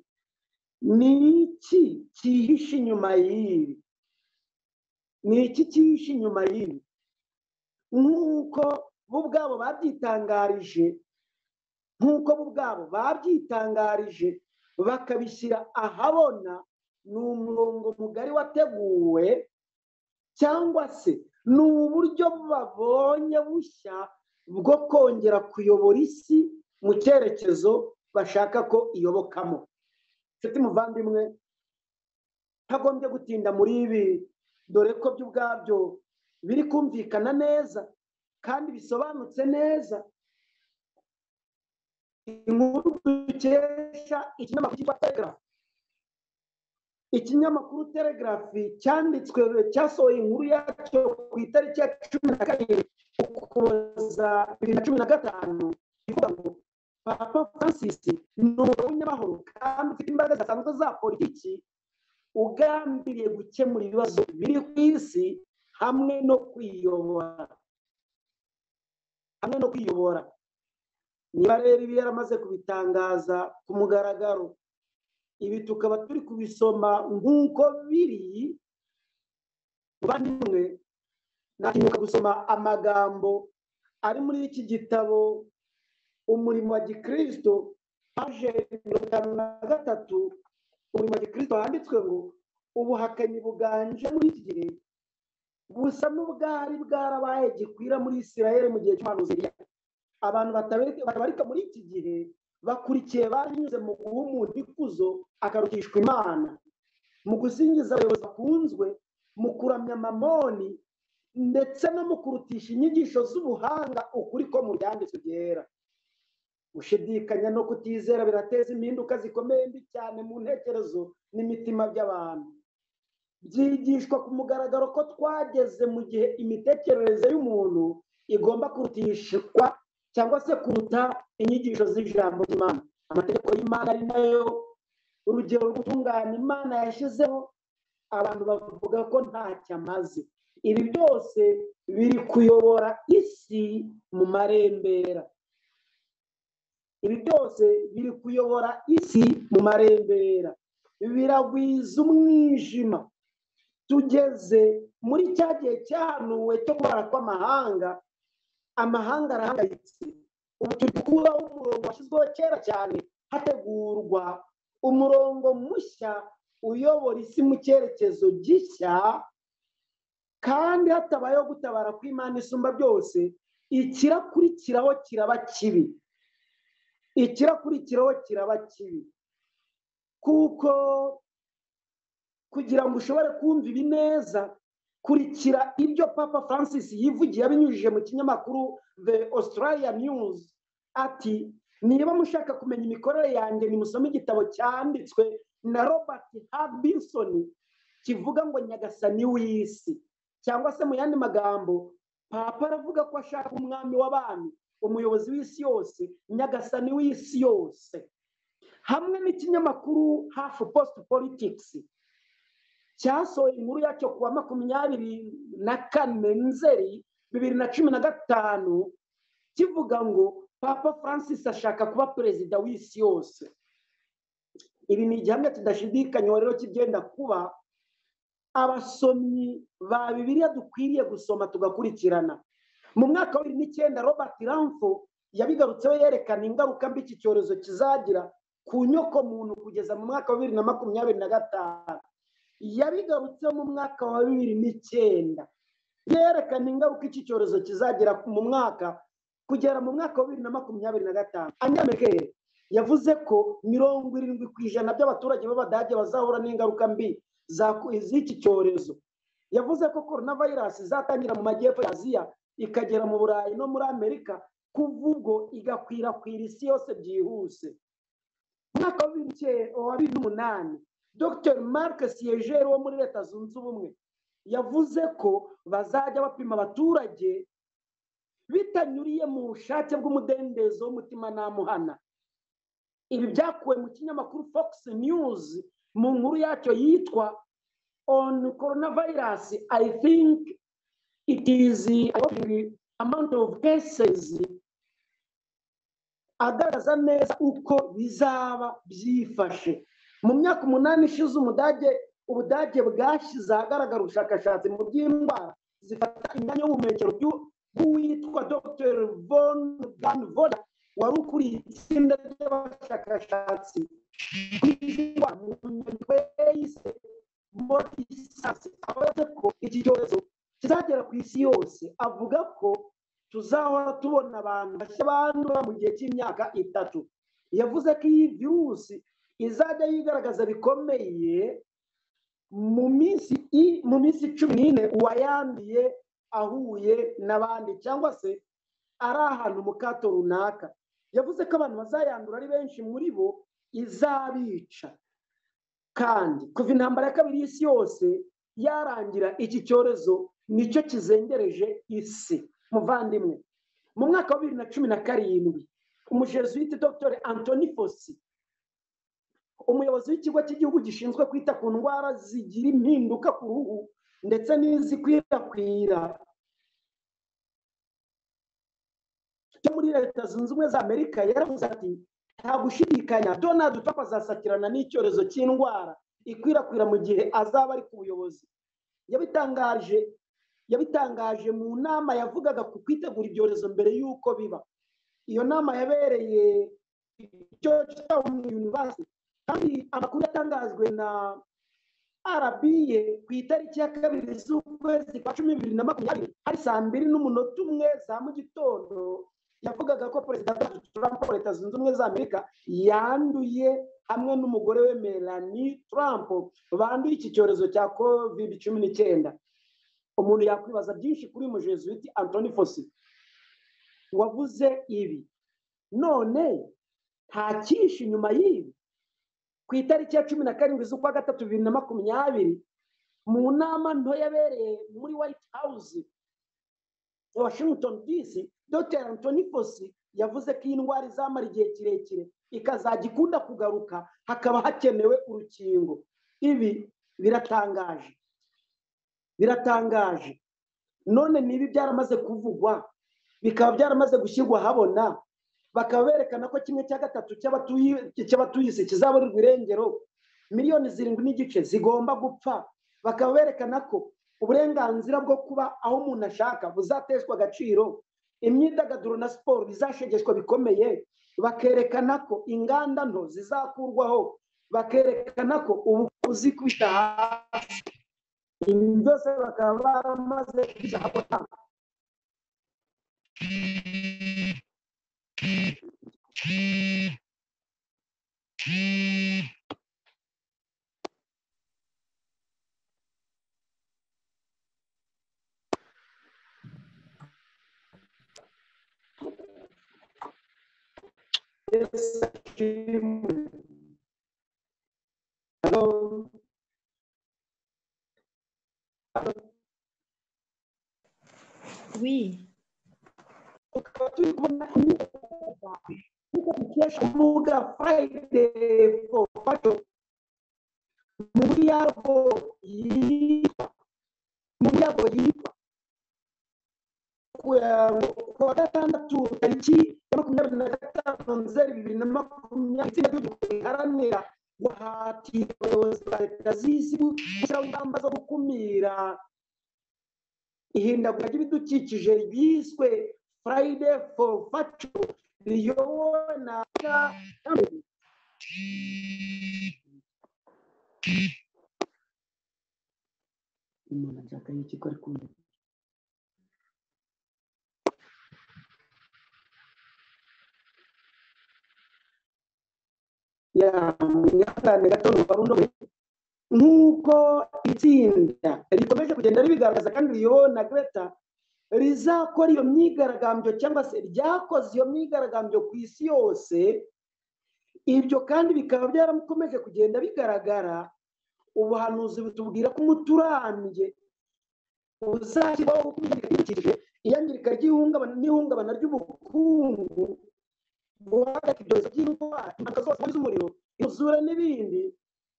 B: Ni iki cyihishe inyuma y'ibi? Ni iki cyihishe inyuma y'ibi? Nk'uko bo ubwabo babyitangarije, nk'uko bo ubwabo babyitangarije bakabishyira ahabona, ni umurongo mugari wateguwe cyangwa se ni uburyo babonye bushya bwo kongera kuyobora isi mu cyerekezo bashaka ko iyobokamo. Nshuti muvandimwe, ntagombye gutinda muri ibi, dore ko byo ubwabyo biri kumvikana neza kandi bisobanutse neza. Inkuru dukesha ikinyamakuru cyitwa Telegraph, ikinyamakuru Telegraph cyanditswe, cyasohoye inkuru yacyo ku itariki ya 12 Ukuboza 2015, ivuga ngo Papa Francis ni umugabo w'umunyamahoro kandi ufite imbaraga zidasanzwe za politiki, ugambiriye gukemura ibibazo biri ku isi hamwe no kwiyobora, hamwe no kwiyobora. Niba rero ibi yaramaze kubitangaza ku mugaragaro, ibi tukaba turi kubisoma nk'uko biri, bavandimwe, natinyuka gusoma amagambo ari muri iki gitabo Umurimo wa Gikristo, paje 53. Umurimo wa Gikristo handitswe ngo ubuhakanyi buganje muri iki gihe busa n'ubwari bwarabaye gikwira muri Isirayeli mu gihe cy'umuhanuzi Eliya. Abantu batabarika muri iki gihe bakurikiye banyuze mu guha umuntu ikuzo akarutishwa Imana, mu gusingiza abayobozi bakunzwe, mu kuramya mamoni, ndetse no mu kurutisha inyigisho z'ubuhanga ukuri ko mu byanditswe byera. Gushidikanya no kutizera birateza impinduka zikomeye mbi cyane mu ntekerezo n'imitima by'abantu. Byigishwa ku mugaragaro ko twageze mu gihe imitekerereze y'umuntu igomba kurutishwa cyangwa se kuruta inyigisho z'ijambo ry'Imana. Amategeko y'Imana ari nayo urugero rw'ubutungane Imana yashyizeho, abantu bavuga ko ntacyo amaze. Ibi byose biri kuyobora isi mu marembera. Ibi byose biri kuyobora isi mu marembera, biragwiza umwijima. Tugeze muri cya gihe cyahanuwe cyo kubara kw'amahanga. Amahanga arahangayitse. Ubu turi gukuraho umurongo washyizweho kera cyane, hategurwa umurongo mushya uyobora isi mu cyerekezo gishya, kandi hatabayeho gutabara kw'Imana isumba byose, ikirakurikiraho kiraba kibi. Ikirakurikiraho kiraba kibi. Kuko kugira ngo ushobore kumva ibi neza, kurikira ibyo Papa Francis yivugiye abinyujije mu kinyamakuru The Australia News, ati niba mushaka kumenya imikorere yanjye nimusome igitabo cyanditswe na Robert Harbinson kivuga ngo Nyagasani w'isi. Cyangwa se mu yandi magambo, Papa aravuga ko ashaka umwami w'abami, umuyobozi w'isi yose, Nyagasani w'isi yose. Hamwe n'ikinyamakuru Half Post Politics cyasohoye inkuru yacyo kuwa 24 Nzeri 2015, kivuga ngo Papa Francis ashaka kuba perezida w'isi yose. Ibi ni igihamya tudashidikanywa rero kigenda kuba. Abasomyi ba Bibiliya dukwiriye gusoma tugakurikirana. Mu mwaka wa 2009 Robert Ramfo yabigarutseho yerekana ingaruka mbi iki cyorezo kizagira ku nyoko muntu kugeza mu mwaka wa 2025. Yabigarutseho mu mwaka wa 2009 yerekana ingaruka iki cyorezo kizagira mu mwaka kugera mu mwaka wa 2025. Angela Merkel yavuze ko 70% by'abaturage b'Abadage bazahura n'ingaruka mbi z'iki cyorezo. Yavuze ko coronavirus izatangira mu majyepfo ya Aziya ikagera mu Burayi no muri Amerika, kuva ubwo igakwirakwira isi yose byihuse. Mu mwaka wa 2008 Dr Mark Siegel wo muri Leta Zunze Ubumwe yavuze ko bazajya bapima abaturage bitanyuriye mu bushake bw'umudendezo w'umutimanama. Ibi byakuwe mu kinyamakuru Fox News mu nkuru yacyo yitwa On Coronavirus, I think it is the amount of cases, agaragaza neza uko bizaba byifashe. Mu myaka 8 ishize Ubudage bwashyize ahagaragara ubushakashatsi mu by'indwara zifata imyanya y'ubuhumekero bw'uwitwa Dr. Von Ganvoda wari ukuriye itsinda ry'abashakashatsi mu nyandiko yise Mortisans, avuga ko iki cyorezo kizagera ku isi yose. Avuga ko tuzahora tubona abantu bashya bandura mu gihe cy'imyaka 3. Yavuze ko iyi virusi izajya yigaragaza bikomeye mu minsi 14 uwayanduye ahuye n'abandi cyangwa se ari ahantu mu kato runaka. Yavuze ko abantu bazayandura ari benshi muri bo izabica. Kandi kuva intambara ya kabiri y'isi yose yarangira, iki cyorezo nicyo kizengereje isi. Muvandimwe, mu mwaka wa 2017 umujesuite Dr. Anthony Fauci, umuyobozi w'ikigo cy'igihugu gishinzwe kwita ku ndwara zigira impinduka ku ruhu ndetse n'izikwirakwira cyo muri Leta Zunze Ubumwe za Amerika, yaravuze ati nta gushidikanya Donald Trump azasakirana n'icyorezo cy'indwara ikwirakwira mu gihe azaba ari ku buyobozi. Yabitangaje mu nama yavugaga ku kwitegura ibyorezo mbere y'uko biba. Iyo nama yabereye Georgetown University, kandi amakuru yatangajwe na RBA ku itariki ya 2 z'ukwezi kwa 10 2020 hari saa 2:01 za mu gitondo, yavugaga ko Perezida Trump wa Leta Zunze Ubumwe za Amerika yanduye hamwe n'umugore we Melania Trump banduye iki cyorezo cya COVID-19. Umuntu yakwibaza byinshi kuri umujesuite Anthony Fauci wavuze ibi. None nta cyinshi nyuma y'ibi. Ku itariki ya 17 z'ukwa 3 2020 mu nama nto yabereye muri White House Washington DC, Dr. Anthony Fauci yavuze ko iyi ndwara izamara igihe kirekire ikazajya ikunda kugaruka, hakaba hakenewe urukingo. Ibi biratangaje, biratangaje. None niba byaramaze kuvugwa bikaba byaramaze gushyirwa habona, bakaba berekana ko 1/3 cy'abatuye isi kizaburirwa irengero, miliyoni 7.5 zigomba gupfa, bakaba berekana ko uburenganzira bwo kuba aho umuntu ashaka buzateshwa agaciro, imyidagaduro na siporo bizashegeshwa bikomeye, bakerekana ko inganda nto zizakurwaho, bakerekana ko ubuvuzi kubita hasi, ibi byose bakaba baramaze kubishyira. Hello.
E: Oui.
B: Turi kubona nk'uko dukesha urubuga Friday for Future muri yarwo yitwa ku wa gatandatu tariki ya 25 Nzeri 2020, itsinda ry'igihugu riharanira guhatira abayobozi ba leta z'isi gushyiraho ingamba zo gukumira ihindagurika ry'ibidukikije ryiswe Friday for Future riyobowe na umuntu ashaka iki ko ari kumva. Nk'uko itsinda rikomeje kugenda ribigaragaza kandi riyobowe na Greta, rizakora iyo myigaragambyo cyangwa se ryakoze iyo myigaragambyo ku isi yose. Ibyo kandi bikaba byarakomeje kugenda bigaragara. Ubuhanuzi butubwira ko umuturambye uzashyirwaho gukumira ibidukikije, iyangirika ry'ihungabana n'ihungabana ry'ubukungu, guhagarika ibyorezo by'indwara, impanuka zose z'umuriro, imyuzure n'ibindi.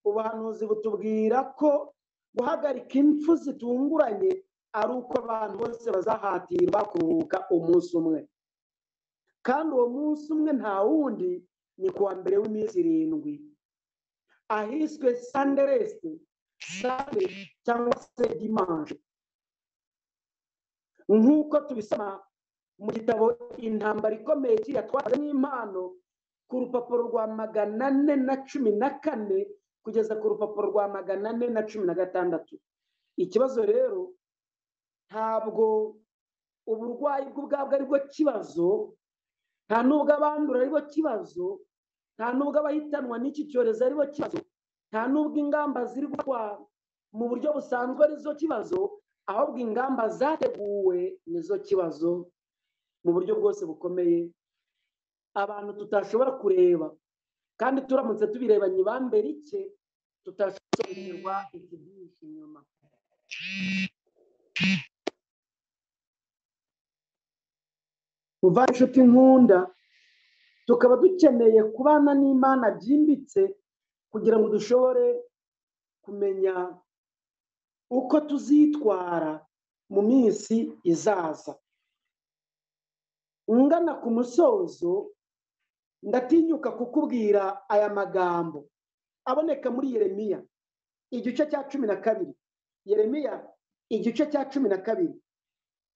B: Ubuhanuzi butubwira ko guhagarika impfu zitunguranye ari uko abantu bose bazahatirwa kuruhuka umunsi umwe, kandi uwo munsi umwe nta wundi ni kuwa mbere w'iminsi 7. Ahiswe sandereste, sande cyangwa se dimanche, nk'uko tubisoma mu gitabo Intambara Ikomeye kiriya twakoze nk'impano, ku rupapuro rwa 414 kugeza ku rupapuro rwa 416. Ikibazo rero ntabwo uburwayi bw'ubwabwo aribwo kibazo, nta nubwo abandura aribwo kibazo, nta nubwo abahitanwa n'iki cyorezo aribwo kibazo, nta nubwo ingamba ziri gufatwa mu buryo busanzwe arizo kibazo, ahubwo ingamba zateguwe nizo kibazo mu buryo bwose bukomeye abantu tutashobora kureba, kandi turamutse tubirebanye ibambe rike tutashobora ikibyihishe inyuma. Kuva inshuti nkunda, tukaba dukeneye kubana n'Imana byimbitse kugira ngo dushobore kumenya uko tuzitwara mu minsi izaza. Ngana ku musozo, ndatinyuka kukubwira aya magambo aboneka muri Yeremiya igice cya 12. Yeremiya igice cya 12,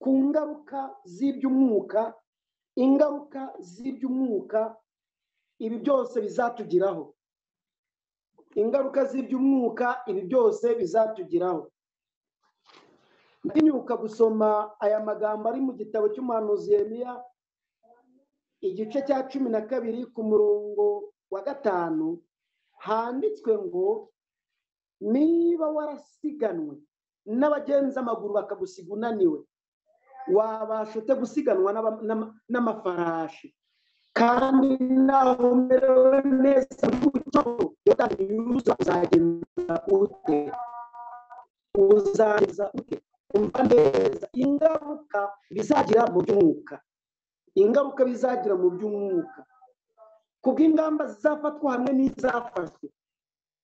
B: ku ngaruka z'iby'umwuka, ingaruka z'iby'umwuka ibi byose bizatugiraho. Ingaruka z'iby'umwuka ibi byose bizatugiraho. Ndatinyuka gusoma aya magambo ari mu gitabo cy'umuhanuzi Yeremiya igice cya 12 ku murongo wa 5, handitswe ngo: niba warasiganwe n'abagenza amaguru bakagusiga unaniwe, wabasha ute gusiganwa n'amafarashi? Kandi naho umerewe neza gutyo, uzagenza ute? Uzagenza ute? Umva neza ingaruka bizagira mu by'umwuka, ingaruka bizagira mu by'umwuka kubw'ingamba zizafatwa hamwe n'izafashwe.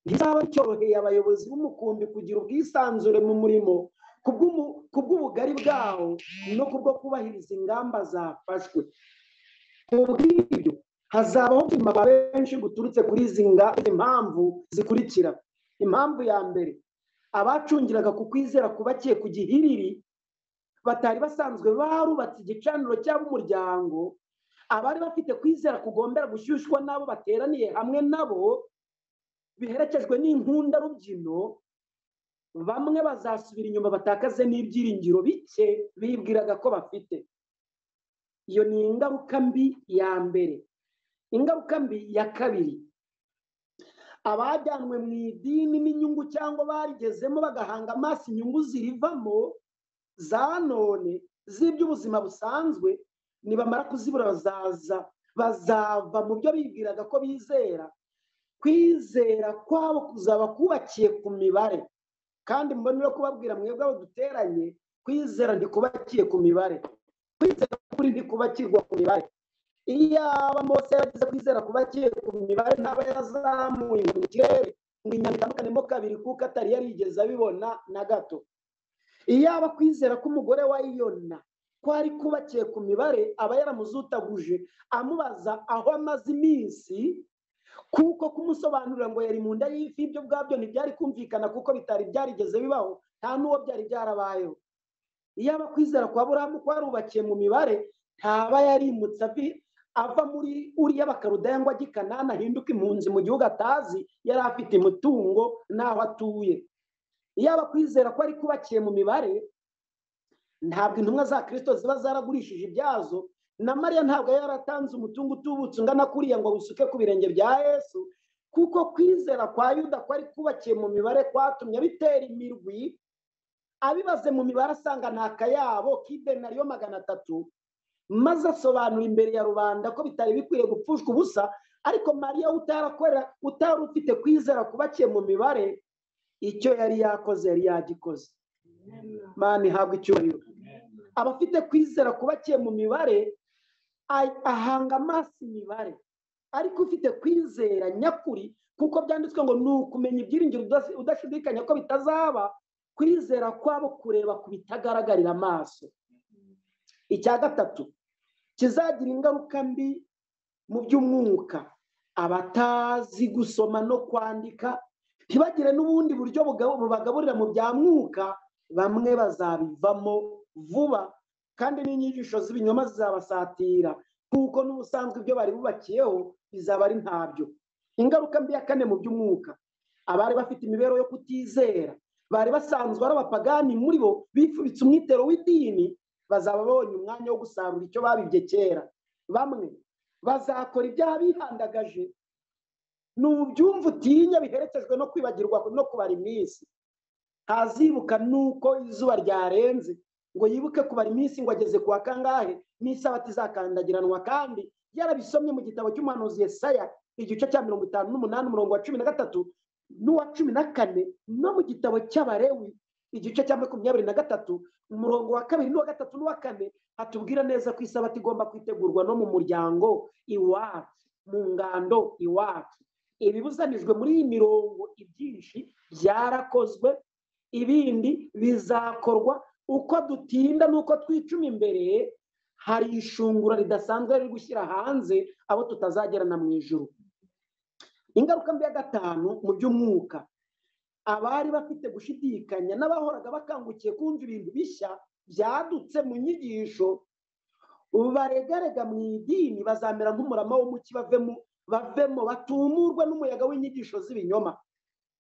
B: Ntizaba cyoroheye abayobozi b'umukumbi kugira ubwisanzure mu murimo kubw'ubugari bwawo no kubwo kubahiriza ingamba zafashwe. Kubw'ibyo hazabaho kwima benshi guturutse kuri izi impamvu zikurikira. Impamvu ya mbere, abacungiraga ku kwizera kubakiye ku gihiriri batari basanzwe barubatse igicaniro cyabo umuryango, abari bafite kwizera kugombera gushyushwa nabo bateraniye hamwe nabo biherekejwe n'inkunda rubyino, bamwe bazasubira inyuma batakaze n'ibyiringiro bike bibwiraga ko bafite. Iyo ni ingaruka mbi ya mbere. Ingaruka mbi ya kabiri, abajyanwe mu idini n'inyungu cyangwa barigezemo bagahanga amaso inyungu zirivamo za none z'iby'ubuzima busanzwe, nibamara kuzibura bazava mu byo bibwiraga ko bizera. Kwizera kwabo kuzaba kubakiye ku mibare, kandi mbonera kubabwira mwebwe abo duteranye, kwizera ntikubakiye ku mibare, kwizera kuri ntikubakirwa ku mibare. Iyaba Mose yaragize kwizera kubakiye ku mibare, ntaba yarazamuye mu kirere ngo inyanja itandukanemo kabiri, kuko atari yarigeze abibona na gato. Iyaba kwizera k'umugore wa Yona kwari kubakiye ku mibare, aba yaramuzutaguje amubaza aho amaze iminsi, kuko kumusobanurira ngo yari mu nda y'ifi ibyo ubwabyo ntibyari kumvikana kuko bitari byarigeze bibaho, nta n'uwo byari byarabayeho. Iyaba kwizera kwa Aburahamu kwarubakiye mu mibare, ntaba yarimutse ava muri uriya Bakaludaya ngo ajye i Kanani ahinduke impunzi mu gihugu atazi, yari afite imitungo n'aho atuye. Iyaba kwizera ko ari kubakiye mu mibare, ntabwo intumwa za Kristo ziba zaragurishije ibyazo, na Mariya ntabwo yaratanze umutungo utubutse ungana kuriya ngo awusuke ku birenge bya Yesu, kuko kwizera kwa Yuda kwari kubakiye mu mibare kwatumye bitera imirwi, abibaze mu mibare asanga nta kayabo k'idenariyo 300, maze asobanura imbere ya rubanda ko bitari bikwiriye gupfushwa ubusa. Ariko Mariya utari ufite kwizera kubakiye mu mibare, icyo yari yakoze yari yagikoze. Mana ihabwe icyubahiro. Abafite kwizera kubakiye mu mibare ahanga amaso imibare, ariko ufite kwizera nyakuri, kuko byanditswe ngo ni ukumenya ibyiringiro udashidikanya ko bitazaba, kwizera kwabo kureba ku bitagaragarira amaso. Icya gatatu kizagira ingaruka mbi mu by'umwuka, Abatazi gusoma no kwandika ntibagire n'ubundi buryo bubagaburira mu bya mwuka, bamwe bazabivamo vuba, kandi n'inyigisho z'ibinyoma zizabasatira, kuko n'ubusanzwe ibyo bari bubakiyeho bizaba ari ntabyo. Ingaruka mbi ya kane mu by'umwuka, abari bafite imibereho yo kutizera, bari basanzwe ari abapagani muri bo bifubitse umwitero w'idini, bazaba babonye umwanya wo gusarura icyo babibye kera. Bamwe bazakora ibyaha bihandagaje, nubyumva utinya biherekejwe no kwibagirwa no kubara iminsi. Ntazibuka nuko izuba ryarenze ngo yibuke kubara iminsi ngo ageze kuwa kangahe n'isabato izakandagiranwa, kandi yarabisomye mu gitabo cy'umuhanuzi Yesaya igice cya 58 umurongo wa 13 n'uwa 14, no mu gitabo cy'Abalewi igice cya 23 umurongo wa 2 n'uwa 3 n'uwa 4, atubwira neza ko isabato igomba kwitegurwa no mu muryango iwacu, mu ngando iwacu. Ibibuzanijwe muri iyi mirongo ibyinshi byarakozwe, ibindi bizakorwa. Uko dutinda nuko twicuma imbere, hari ishungura ridasanzwe riri gushyira hanze abo tutazagerana mu ijuru. Ingaruka mbi ya gatanu mu by'umwuka, abari bafite gushidikanya n'abahoraga bakangukiye kumva ibintu bishya byadutse mu nyigisho baregarega mu idini, bazamera nk'umurama wo mu cyi, bavemo batumurwe n'umuyaga w'inyigisho z'ibinyoma,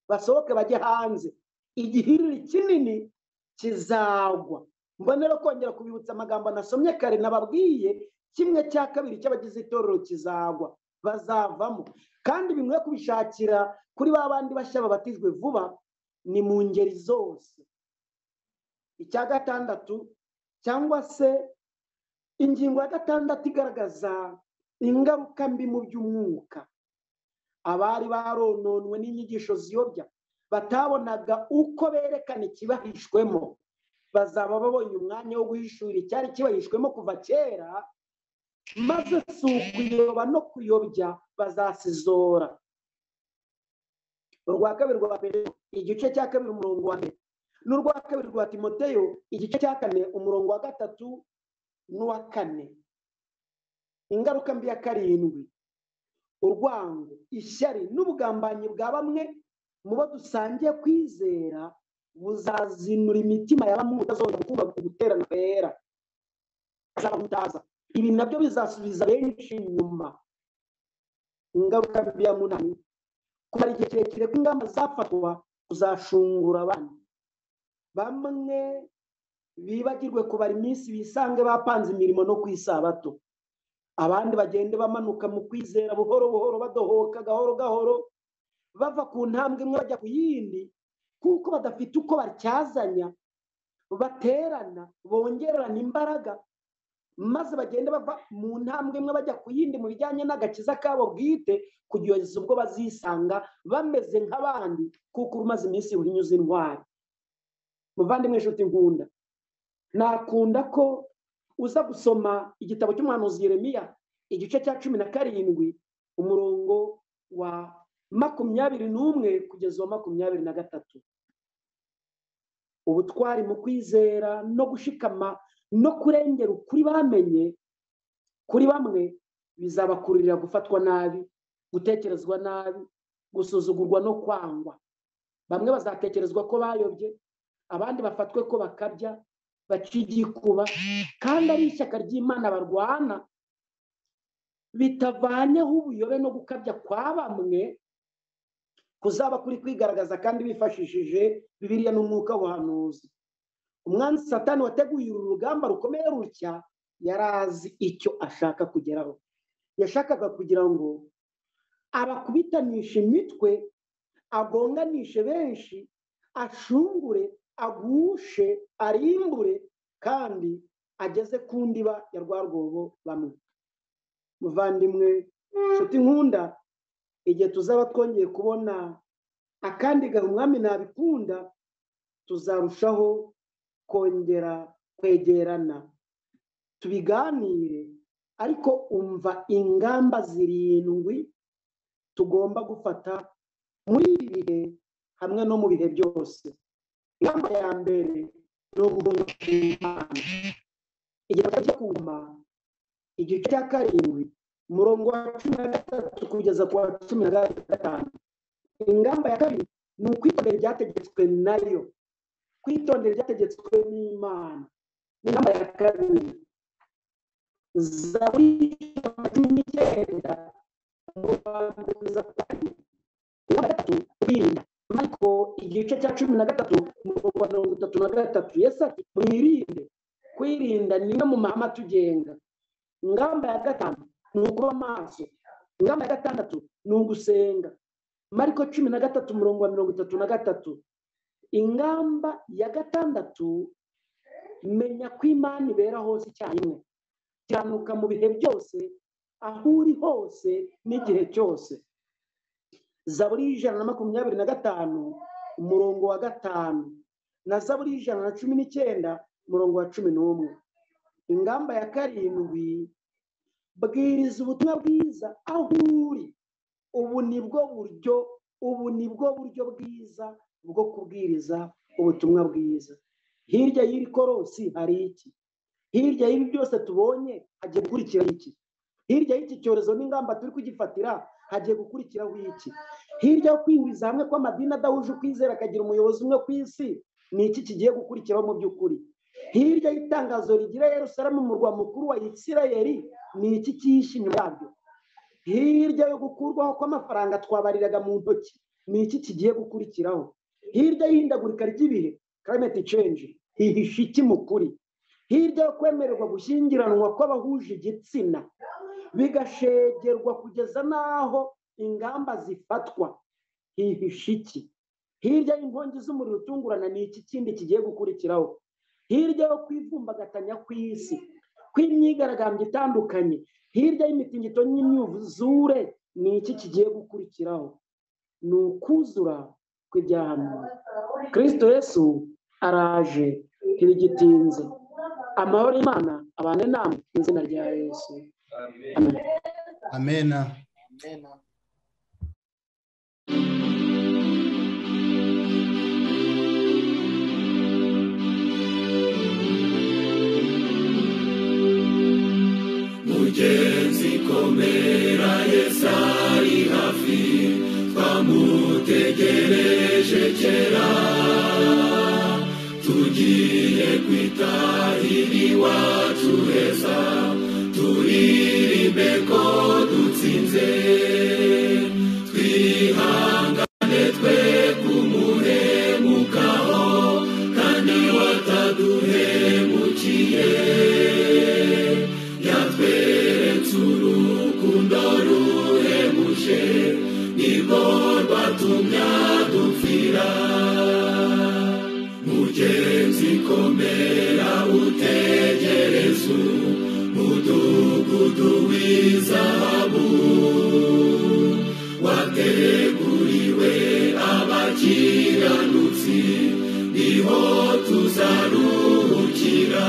B: basohoke bajye hanze. Igihiriri kinini kizagwa. Mbonera kongera kubibutsa amagambo nasomye kare nababwiye, 1/2 cy'abagize itorero kizagwa, bazavamo. Kandi bimwe kubishakira kuri ba bandi bashya babatijwe vuba, ni mu ngeri zose. Icya gatandatu cyangwa se ingingo ya gatandatu igaragaza ingaruka mbi mu by'umwuka, abari barononwe n'inyigisho ziyobya, batabonaga uko berekana ikibahishwemo, bazaba babonye umwanya wo guhishura icyari kibahishwemo kuva kera, maze si ukuyoba no kuyobya, bazasizora. Urwa kabiri rwa Petero igice cya 2 umurongo wa 1, n'urwa kabiri rwa Timoteyo igice cya 4 umurongo wa 3 n'uwa 4. Ingaruka mbi ya karindwi, urwango, ishyari n'ubugambanyi bwa bamwe mu bo dusangiye kwizera buzazinura imitima ya bamwe utazongera kumva guterana kwera, azabahutaza. Ibi nabyo bizasubiza benshi inyuma. Ingaruka mbi ya munani, kumara igihe kirekire kw'ingamba zafatwa kuzashungura abandi. Bamwe bibagirwe kubara iminsi, bisange bapanze imirimo no ku isabato. Abandi bagende bamanuka mu kwizera buhoro buhoro, badohoka gahoro gahoro, bava ku ntambwe imwe bajya ku yindi, kuko badafite uko batyazanya, baterana, bongererana imbaraga, maze bagende bava mu ntambwe imwe bajya ku yindi mu bijyanye n'agakiza kabo bwite, kugeza ubwo bazisanga bameze nk'abandi, kuko umaze iminsi uhinyuza intwari. Muvandimwe inshuti nkunda, nakunda ko uza gusoma igitabo cy'umuhanuzi Yeremiya igice cya 17 umurongo wa 21 kugeza wa 23. Ubutwari mu kwizera no gushikama no kurengera ukuri bamenye kuri bamwe bizabakururira gufatwa nabi, gutekerezwa nabi, gusuzugurwa no kwangwa. Bamwe bazatekerezwa ko bayobye, abandi bafatwe ko bakabya, bacigikuba, kandi ari ishyaka ry'Imana barwana. Bitavanyeho ubuyobe no gukabya kwa bamwe kuzaba kuri kwigaragaza, kandi bifashishije Bibiliya n'umwuka w'ubuhanuzi. Umwanzi Satani wateguye uru rugamba rukomeye rutya, yarazi icyo ashaka kugeraho. Yashakaga kugira ngo abakubitanishe imitwe, agonganishe benshi, ashungure, agushe, arimbure, kandi ageze ku ndiba ya rwa rwobo bamwe. Muvandimwe nshuti nkunda, igihe tuzaba twongeye kubona akandi gahe umwami nabikunda, tuzarushaho kongera kwegerana tubiganire. Ariko umva ingamba 7 tugomba gufata muri ibi bihe hamwe no mu bihe byose. Ingamba ya mbere ni uguhunga Imana. Igitabo cyo ku Ngoma igice cya 7 Umurongo wa 13 kugeza ku wa 15. Ingamba ya kabiri ni ukwitondera ibyategetswe nayo, kwitondera ibyategetswe n'Imana. Ingamba ya kabiri, Zaburi 19 kugeza ku wa 3, kwirinda. Mariko igice cya 13 umurongo wa 33, Yesu ati mwirinde. Kwirinda ni imwe mu mahame atugenga. Ingamba ya gatanu ni ukuba maso. Ingamba ya gatandatu ni ugusenga. Mariko 13 umurongo wa 33. Ingamba ya gatandatu, menya ko Imana ibera hose icyarimwe, kiranuka mu bihe byose, aho uri hose n'igihe cyose. Zaburi 125 umurongo wa 5 na Zaburi 119 umurongo wa 11. Ingamba ya karindwi, bwiriza ubutumwa bwiza aho uri. Ubu nibwo buryo bwiza bwo kubwiriza ubutumwa bwiza. Hirya y'iri korosi hari iki? Hirya y'ibi byose tubonye hagiye gukurikira iki? Hirya y'iki cyorezo n'ingamba turi kugifatira hagiye gukurikiraho iki? Hirya yo kwihuriza hamwe kw'amadini adahuje ukwizera akagira umuyobozi umwe ku isi, ni iki kigiye gukurikiraho mu by'ukuri? Hirya y'itangazo rigira Yerusalemu umurwa mukuru wa Isirayeli, ni iki cyihishe inyuma yabyo? Hirya yo gukurwaho kw'amafaranga twabariraga mu ntoki, ni iki kigiye gukurikiraho? Hirya y'ihindagurika ry'ibihe, climate change, hihishe iki mu kuri? Hirya yo kwemererwa gushyingiranwa kw'abahuje igitsina bigashegerwa kugeza n'aho ingamba zifatwa, hihishe iki? Hirya y'inkongi z'umuriro utungurana, ni iki kindi kigiye gukurikiraho? Hirya yo kwivumbagatanya kw'isi, kw'imyigaragambyo itandukanye, hirya y'imitingito n'imyuzure, ni iki kigiye gukurikiraho? Ni ukuzura kw'ibyahanuwe. Kristo Yesu araje ntibigitinze. Amahoro y'Imana abane namwe mu izina rya Yesu. Amen.
C: Amena.
A: Mugenzi komera, Yesu ari hafi, twamutegereje kera, tugiye kwitahira iwacu heza, turirimbe ko dutsinze, twihangane twe kumuhemukaho, kandi wataduhemukiye. Yatweretse urukundo ruhebuje, nirwo rwatumye adupfira. Mugenzi komera utegereze umudugudu w'izahabu, wateguriwe abakiranutsi, niho tuzaruhukira.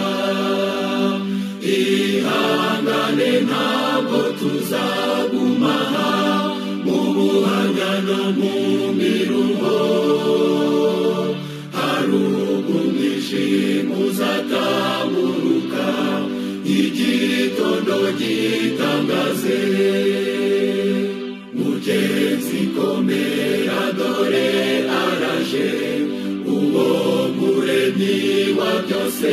A: Ihangane ntabwo tuzagumaha, mu buhanya no mu miruho, hari umwijima uzatamuruka, igitondo gitangaze. Mugenzi komera dore araje, uwo muremyi wa byose,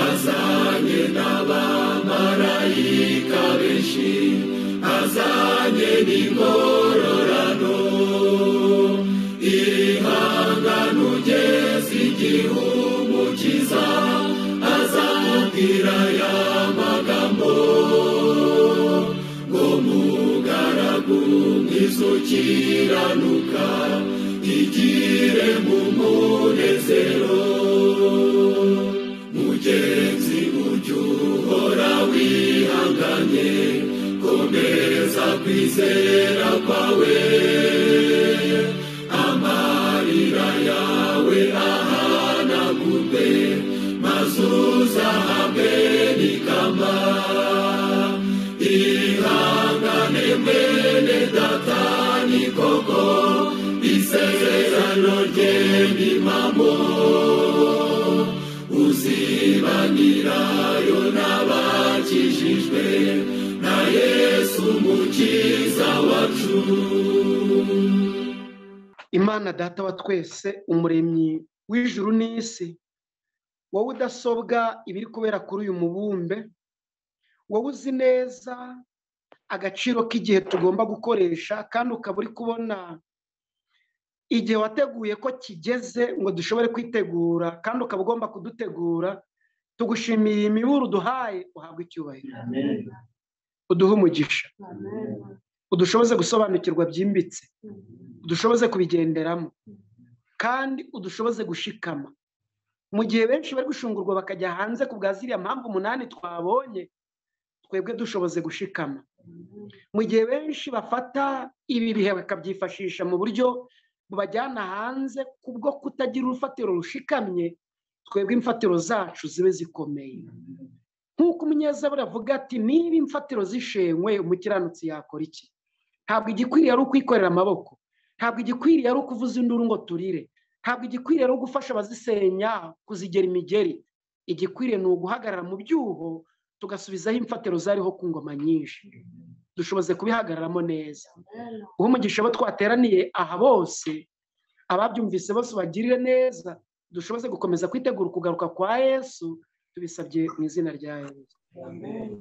A: azanye n'abamarayika benshi, azanye n'ingororano. Ihangane ugeze igihe Umukiza azakubwira aya magambo, ngo mugaragu mwiza ukiranuka, igire mu munezero. Mugenzi ujye uhora wihanganye, komeza kwizera kwawe, amarira yawe ahanagurwe, maze uzahabwe n'ikamba. Ihangane mwene data, ni koko isezerano rye ni impamo, uzibanirayo n'abakijijwe. Twakijijwe na Yesu Umukiza wacu.
B: Imana Data wa twese, umuremyi w'ijuru n'isi, wowe udasobwa ibiri kubera kuri uyu mubumbe, wowe uzi neza agaciro k'igihe tugomba gukoresha, kandi ukaba uri kubona igihe wateguye ko kigeze ngo dushobore kwitegura, kandi ukaba ugomba kudutegura. Tugushimiye imiburo uduhaye, uhabwe icyubahiro, uduhe umugisha, udushoboze gusobanukirwa byimbitse, udushoboze kubigenderamo, kandi udushoboze gushikama mu gihe benshi bari gushungurwa bakajya hanze ku bwa ziriya mpamvu 8 twabonye. Twebwe dushoboze gushikama mu gihe benshi bafata ibi bihe bakabyifashisha mu buryo bubajyana hanze kubwo kutagira urufatiro rushikamye. Twebwe imfatiro zacu zibe zikomeye, nk'uko umunyezaburi avuga ati niba imfatiro zishenywe umukiranutsi yakora iki? Ntabwo igikwiriye ari ukwikorera amaboko, ntabwo igikwiriye ari ukuvuza induru ngo turire, ntabwo igikwiriye ari ugufasha abazisenya kuzigera imigeri. Igikwiriye ni uguhagarara mu byuho tugasubizaho imfatiro zariho ku ngoma nyinshi. Dushoboze kubihagararamo neza. Uhe umugisha abo twateraniye aha bose, ababyumvise bose bagirire neza, dushoboze gukomeza kwitegura ukugaruka kwa Yesu. Tubisabye mu izina rya Yesu.
D: Amen.